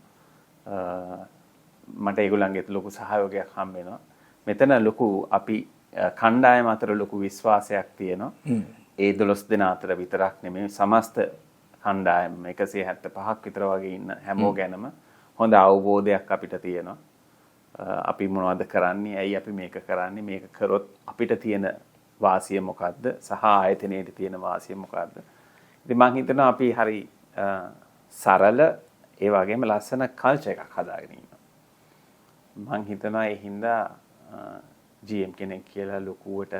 Speaker 1: මට ඒගොල්ලන්ගෙත් ලොකු සහයෝගයක් හම්බ වෙනවා. මෙතන ලොකු අපි කණ්ඩායම අතර ලොකු විශ්වාසයක් තියෙනවා. ඒ 12 දෙනා අතර විතරක් නෙමෙයි, සමස්ත කණ්ඩායම 175ක් විතර වගේ ඉන්න හැමෝ ගැනම හොඳ අවබෝධයක් අපිට තියෙනවා. අපි මොනවද කරන්නේ, ඇයි අපි මේක කරන්නේ, මේක කරොත් අපිට තියෙන වාසිය මොකද්ද සහ ආයතනයේ තියෙන වාසිය මොකද්ද. ඉතින් මං හිතනවා අපි හරි සරල ඒ වගේම ලස්සන කල්චර් එකක් හදාගෙන ඉන්නවා. මං හිතනවා ඒ හින්දා GM කෙනෙක් කියලා ලොකුවට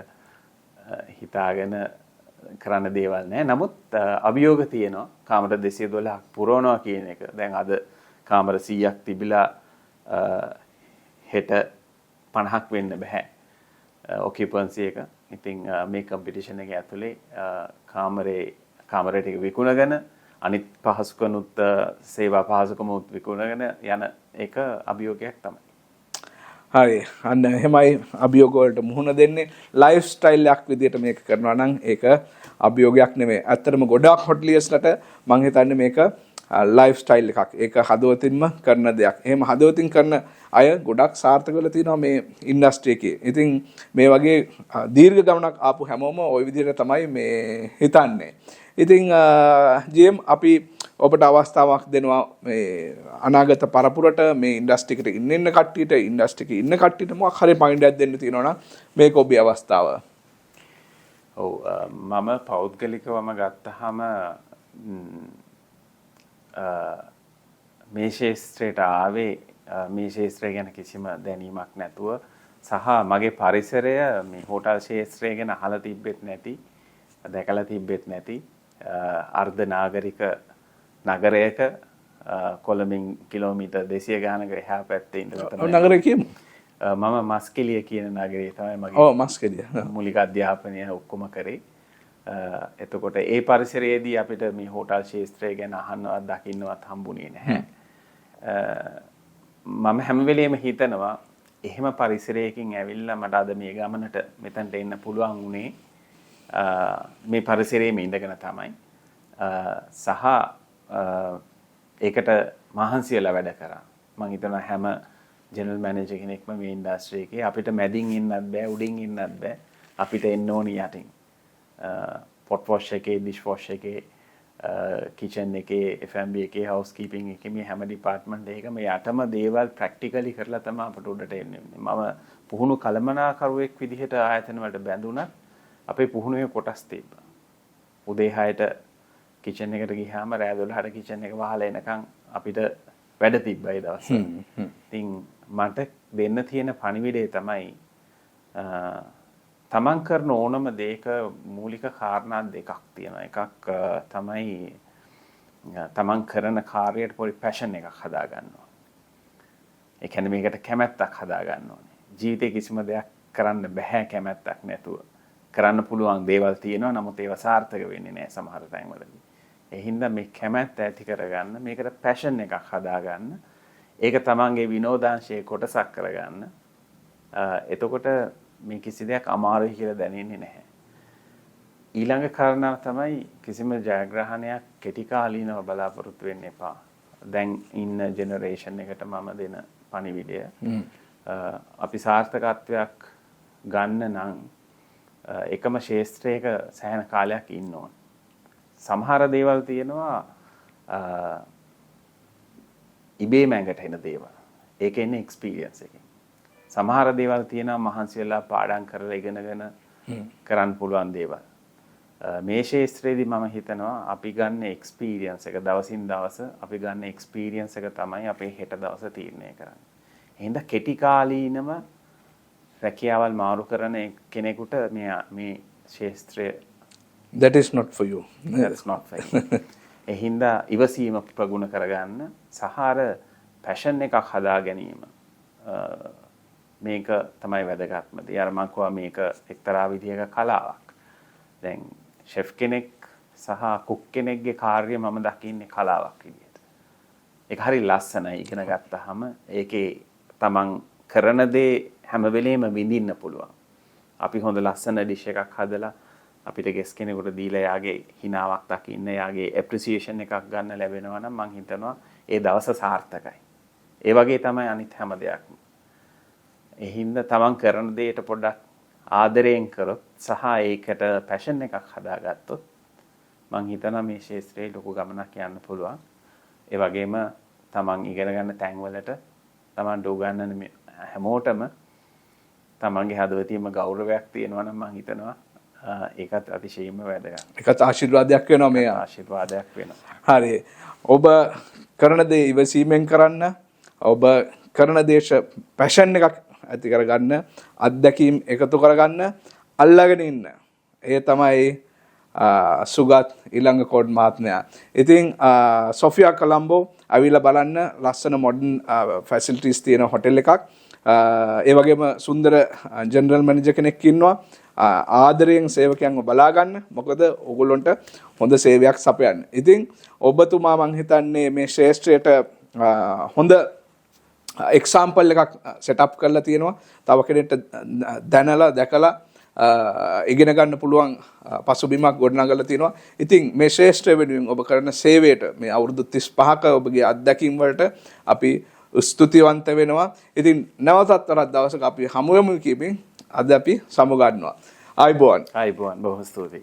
Speaker 1: හිතාගෙන කරන්න දේවල් නෑ. නමුත් අභියෝග තියෙනවා. කාමර 212ක් පුරවනවා කියන එක. දැන් අද කාමර 100ක් තිබිලා හෙට 50ක් වෙන්න බෑ ඔකියුපන්සි එක. ඉතින් මේ කම්පිටිෂන් එක ඇතුලේ කාමරේ ටික විකුණගෙන අනිත් පහසුකනුත් සේවා පහසුකමුත් විකුණගෙන යන එක අභියෝගයක් තමයි.
Speaker 2: හරි, අන්න එහෙමයි අභියෝග වලට මුහුණ දෙන්නේ. ලයිෆ් ස්ටයිල් එකක් විදියට මේක කරනවා නම් ඒක අභියෝගයක් නෙමෙයි. ඇත්තටම ගොඩාක් හොටලියර්ස්ලට මං හිතන්නේ මේක ලයිෆ් ස්ටයිල් එකක්. ඒක හදවතින්ම කරන දෙයක්. එහෙම හදවතින් කරන අය ගොඩක් සාර්ථක වෙලා තිනවා මේ ඉන්ඩස්ට්‍රි එකේ. ඉතින් මේ වගේ දීර්ඝ ගමනක් ආපු හැමෝම ওই විදිහට තමයි මේ හිතන්නේ. ඉතින් GM අපි ඔබට අවස්ථාවක් දෙනවා මේ අනාගත පරපුරට, මේ ඉන්ඩස්ට්‍රි එකට ඉන්න ඉන්න කට්ටියට, ඉන්ඩස්ට්‍රි එකේ ඉන්න කට්ටියට මොකක් හරි පණිවිඩයක් දෙන්න තියෙනවා නම් මේක ඔබේ අවස්ථාව.
Speaker 1: ඔව්, මම පෞද්ගලිකවම ගත්තහම මේ ක්ෂේත්‍රයට ආවේ මේ ක්ෂේත්‍රය ගැන කිසිම දැනීමක් නැතුව සහ මගේ පරිසරය මේ හෝටල් ක්ෂේත්‍රය ගැන අහලා තිබ්බෙත් නැති, දැකලා තිබ්බෙත් නැති අර්ධ නාගරික නගරයක, කොළඹින් කිලෝමීටර් 200 ගානක එහා පැත්තේ ඉඳලා තමයි.
Speaker 2: නගරය කියමු.
Speaker 1: මම මස්කෙලිය කියන නගරේ තමයි මගේ
Speaker 2: ඔව්, මස්කෙලිය.
Speaker 1: මූලික අධ්‍යාපනය ඔක්කොම කරේ. එතකොට ඒ පරිසරයේදී අපිට මේ හෝටල් ක්ෂේත්‍රය ගැන අහන්නවත් දකින්නවත් හම්බුනේ නැහැ. මම හැම වෙලේම හිතනවා එහෙම පරිසරයකින් ඇවිල්ලා මට අද මේ ගමනට මෙතනට එන්න පුළුවන් වුණේ මේ පරිසරයේම ඉඳගෙන තමයි. සහ ඒකට මහන්සි වෙලා වැඩ කරා. මං හිතනවා හැම ජෙනරල් මැනේජර් කෙනෙක්ම මේ ඉන්ඩස්ට්‍රි එකේ අපිට මැදින් ඉන්නත් බෑ, උඩින් ඉන්නත් බෑ. අපිට එන්න ඕනි යටින්. පොට් වොෂ් එකේ, ඩිෂ් වොෂ් එකේ, කිචන් එකේ, F&B එකේ, හවුස් කීපින් එකේ, මේ හැම ඩිපාර්ට්මන්ට් එකකම යටම දේවල් ප්‍රැක්ටිකලි කරලා තමයි අපට උඩට එන්නේ. මම පුහුණු කළමනාකරුවෙක් විදිහට ආයතන වලට බැඳුනත් අපේ පුහුණුවේ කොටස් තිබ්බා. උදේ 6ට කිචන් එකට ගියාම රෑ 12ට කිචන් එක වහලා එනකන් අපිට වැඩ තිබ්බා ඒ දවස්වල. ඉතින් මට දෙන්න තියෙන පණිවිඩය තමයි, තමන් කරන ඕනම දෙයක මූලික කාරණා දෙකක් තියෙනවා. එකක් තමයි තමන් කරන කාර්යයට පොඩි පැෂන් එකක් හදා ගන්න ඕනේ. ඒ කියන්නේ මේකට කැමැත්තක් හදා ගන්න ඕනේ. ජීවිතේ කිසිම දෙයක් කරන්න බැහැ කැමැත්තක් නැතුව. කරන්න පුළුවන් දේවල් තියෙනවා, නමුත් ඒවා සාර්ථක වෙන්නේ නැහැ සමහර තැන්වලදී. ඒ හින්දා මේ කැමැත්ත ඇති කරගන්න, මේකට පැෂන් එකක් හදාගන්න, ඒක තමන්ගේ විනෝදාංශයේ කොටසක් කරගන්න. එතකොට මේ කිසි දෙයක් අමාරුයි කියලා දැනෙන්නේ නැහැ. ඊළඟ කාරණාව තමයි කිසිම ජයග්‍රහණයක් කෙටි කාලීනව බලාපොරොත්තු වෙන්න එපා. දැන් ඉන්න ජෙනරේෂන් එකට මම දෙන පණිවිඩය, අපි සාර්ථකත්වයක් ගන්න නම් එකම ක්ෂේත්‍රයක සෑහෙන කාලයක් ඉන්න ඕන. සමහර දේවල් තියෙනවා ඉබේම ඇඟට එන දේවල්. ඒක එන්නේ එක්ස්පීරියන්ස් එකෙන්. සමහර දේවල් තියෙනවා මහන්සි වෙලා පාඩම් කරලා ඉගෙනගෙන කරන්න පුළුවන් දේවල්. මේ ක්ෂේත්‍රයේදී මම හිතනවා අපි ගන්න එක්ස්පීරියන්ස් එක, දවසින් දවස අපි ගන්න එක්ස්පීරියන්ස් එක තමයි අපේ හෙට දවස තීරණය කරන්නේ. එහෙනම් කෙටි කාලීනව රැකියාවල් මාරු කරන කෙනෙකුට මේ මේ ක්ෂේත්‍රය
Speaker 2: That is not for you.
Speaker 1: That's not for you. ඒ හින්දා ඉවසීම ප්‍රගුණ කරගන්න සහ අර පැෂන් එකක් හදා ගැනීම, මේක තමයි වැදගත්ම දේ. අර මං කිව්වා මේක එක්තරා විදිහක කලාවක්. දැන් ෂෙෆ් කෙනෙක් සහ කුක් කෙනෙක්ගේ කාර්යය මම දකින්නේ කලාවක් විදිහට. ඒක හරි ලස්සනයි ඉගෙන ගත්තාම. ඒකේ තමන් කරන දේ හැම වෙලේම විඳින්න පුළුවන්. අපි හොඳ ලස්සන ඩිෂ් එකක් හදලා අපිට ගෙස් කෙනෙකුට දීලා එයාගේ හිනාවක් දකින්න, එයාගේ ඇප්‍රීසියේෂන් එකක් ගන්න ලැබෙනවා නම් මං හිතනවා ඒ දවස සාර්ථකයි. ඒ වගේ තමයි අනිත් හැම දෙයක්ම. ඒ හින්දා තමන් කරන දෙයට පොඩ්ඩක් ආදරයෙන් කරොත් සහ ඒකට පැෂන් එකක් හදාගත්තොත් මං හිතනවා මේ ක්ෂේත්‍රයේ ලොකු ගමනක් යන්න පුළුවන්. ඒ වගේම තමන් ඉගෙන ගන්න තැන්වලට තමන්ට උගන්වන හැමෝටම තමන්ගේ හදවතින්ම ගෞරවයක් තියෙනවා නම් මං හිතනවා ඒකත් අතිශයින්ම වැදගත්.
Speaker 2: ඒකත් ආශිර්වාදයක් වෙනවා මේ.
Speaker 1: ආශිර්වාදයක් වෙනවා.
Speaker 2: හරි. ඔබ කරන දේ ඉවසීමෙන් කරන්න, ඔබ කරන දේට පැෂන් එකක් ඇති කරගන්න, අත්දැකීම් එකතු කරගන්න, අල්ලගෙන ඉන්න. ඒ තමයි සුගත් ඉලංගකෝඩ් මහත්මයා. ඉතින් සොෆියා කොලම්බෝ ඇවිල්ලා බලන්න, ලස්සන මොඩර්න් ෆැසිලිටිස් තියෙන හොටෙල් එකක්. ඒ වගේම සුන්දර ජෙනරල් මැනේජර් කෙනෙක් ඉන්නවා. ආදරයෙන් සේවකයන්ව බලා ගන්න. මොකද ඔයගොල්ලන්ට හොඳ සේවයක් සපයන්න. ඉතින් ඔබතුමා මං හිතන්නේ මේ ක්ෂේත්‍රයට හොඳ එක්සාම්පල් එකක් සෙටප් කරලා තියෙනවා. තව කෙනෙක්ට දැනලා දැකලා ඉගෙන ගන්න පුළුවන් පසුබිමක් ගොඩනගලා තියෙනවා. ඉතින් මේ ක්ෂේත්‍රය වෙනුවෙන් ඔබ කරන සේවයට, මේ අවුරුදු 35ක ඔබගේ අත්දැකීම් වලට අපි ස්තුතිවන්ත වෙනවා. ඉතින් නැවතත් වරක් දවසක අපි හමු වෙමු කියමින් අද අපි සමු ගන්නවා. ආයුබෝවන්.
Speaker 1: ආයුබෝවන්, බොහොම ස්තුතියි.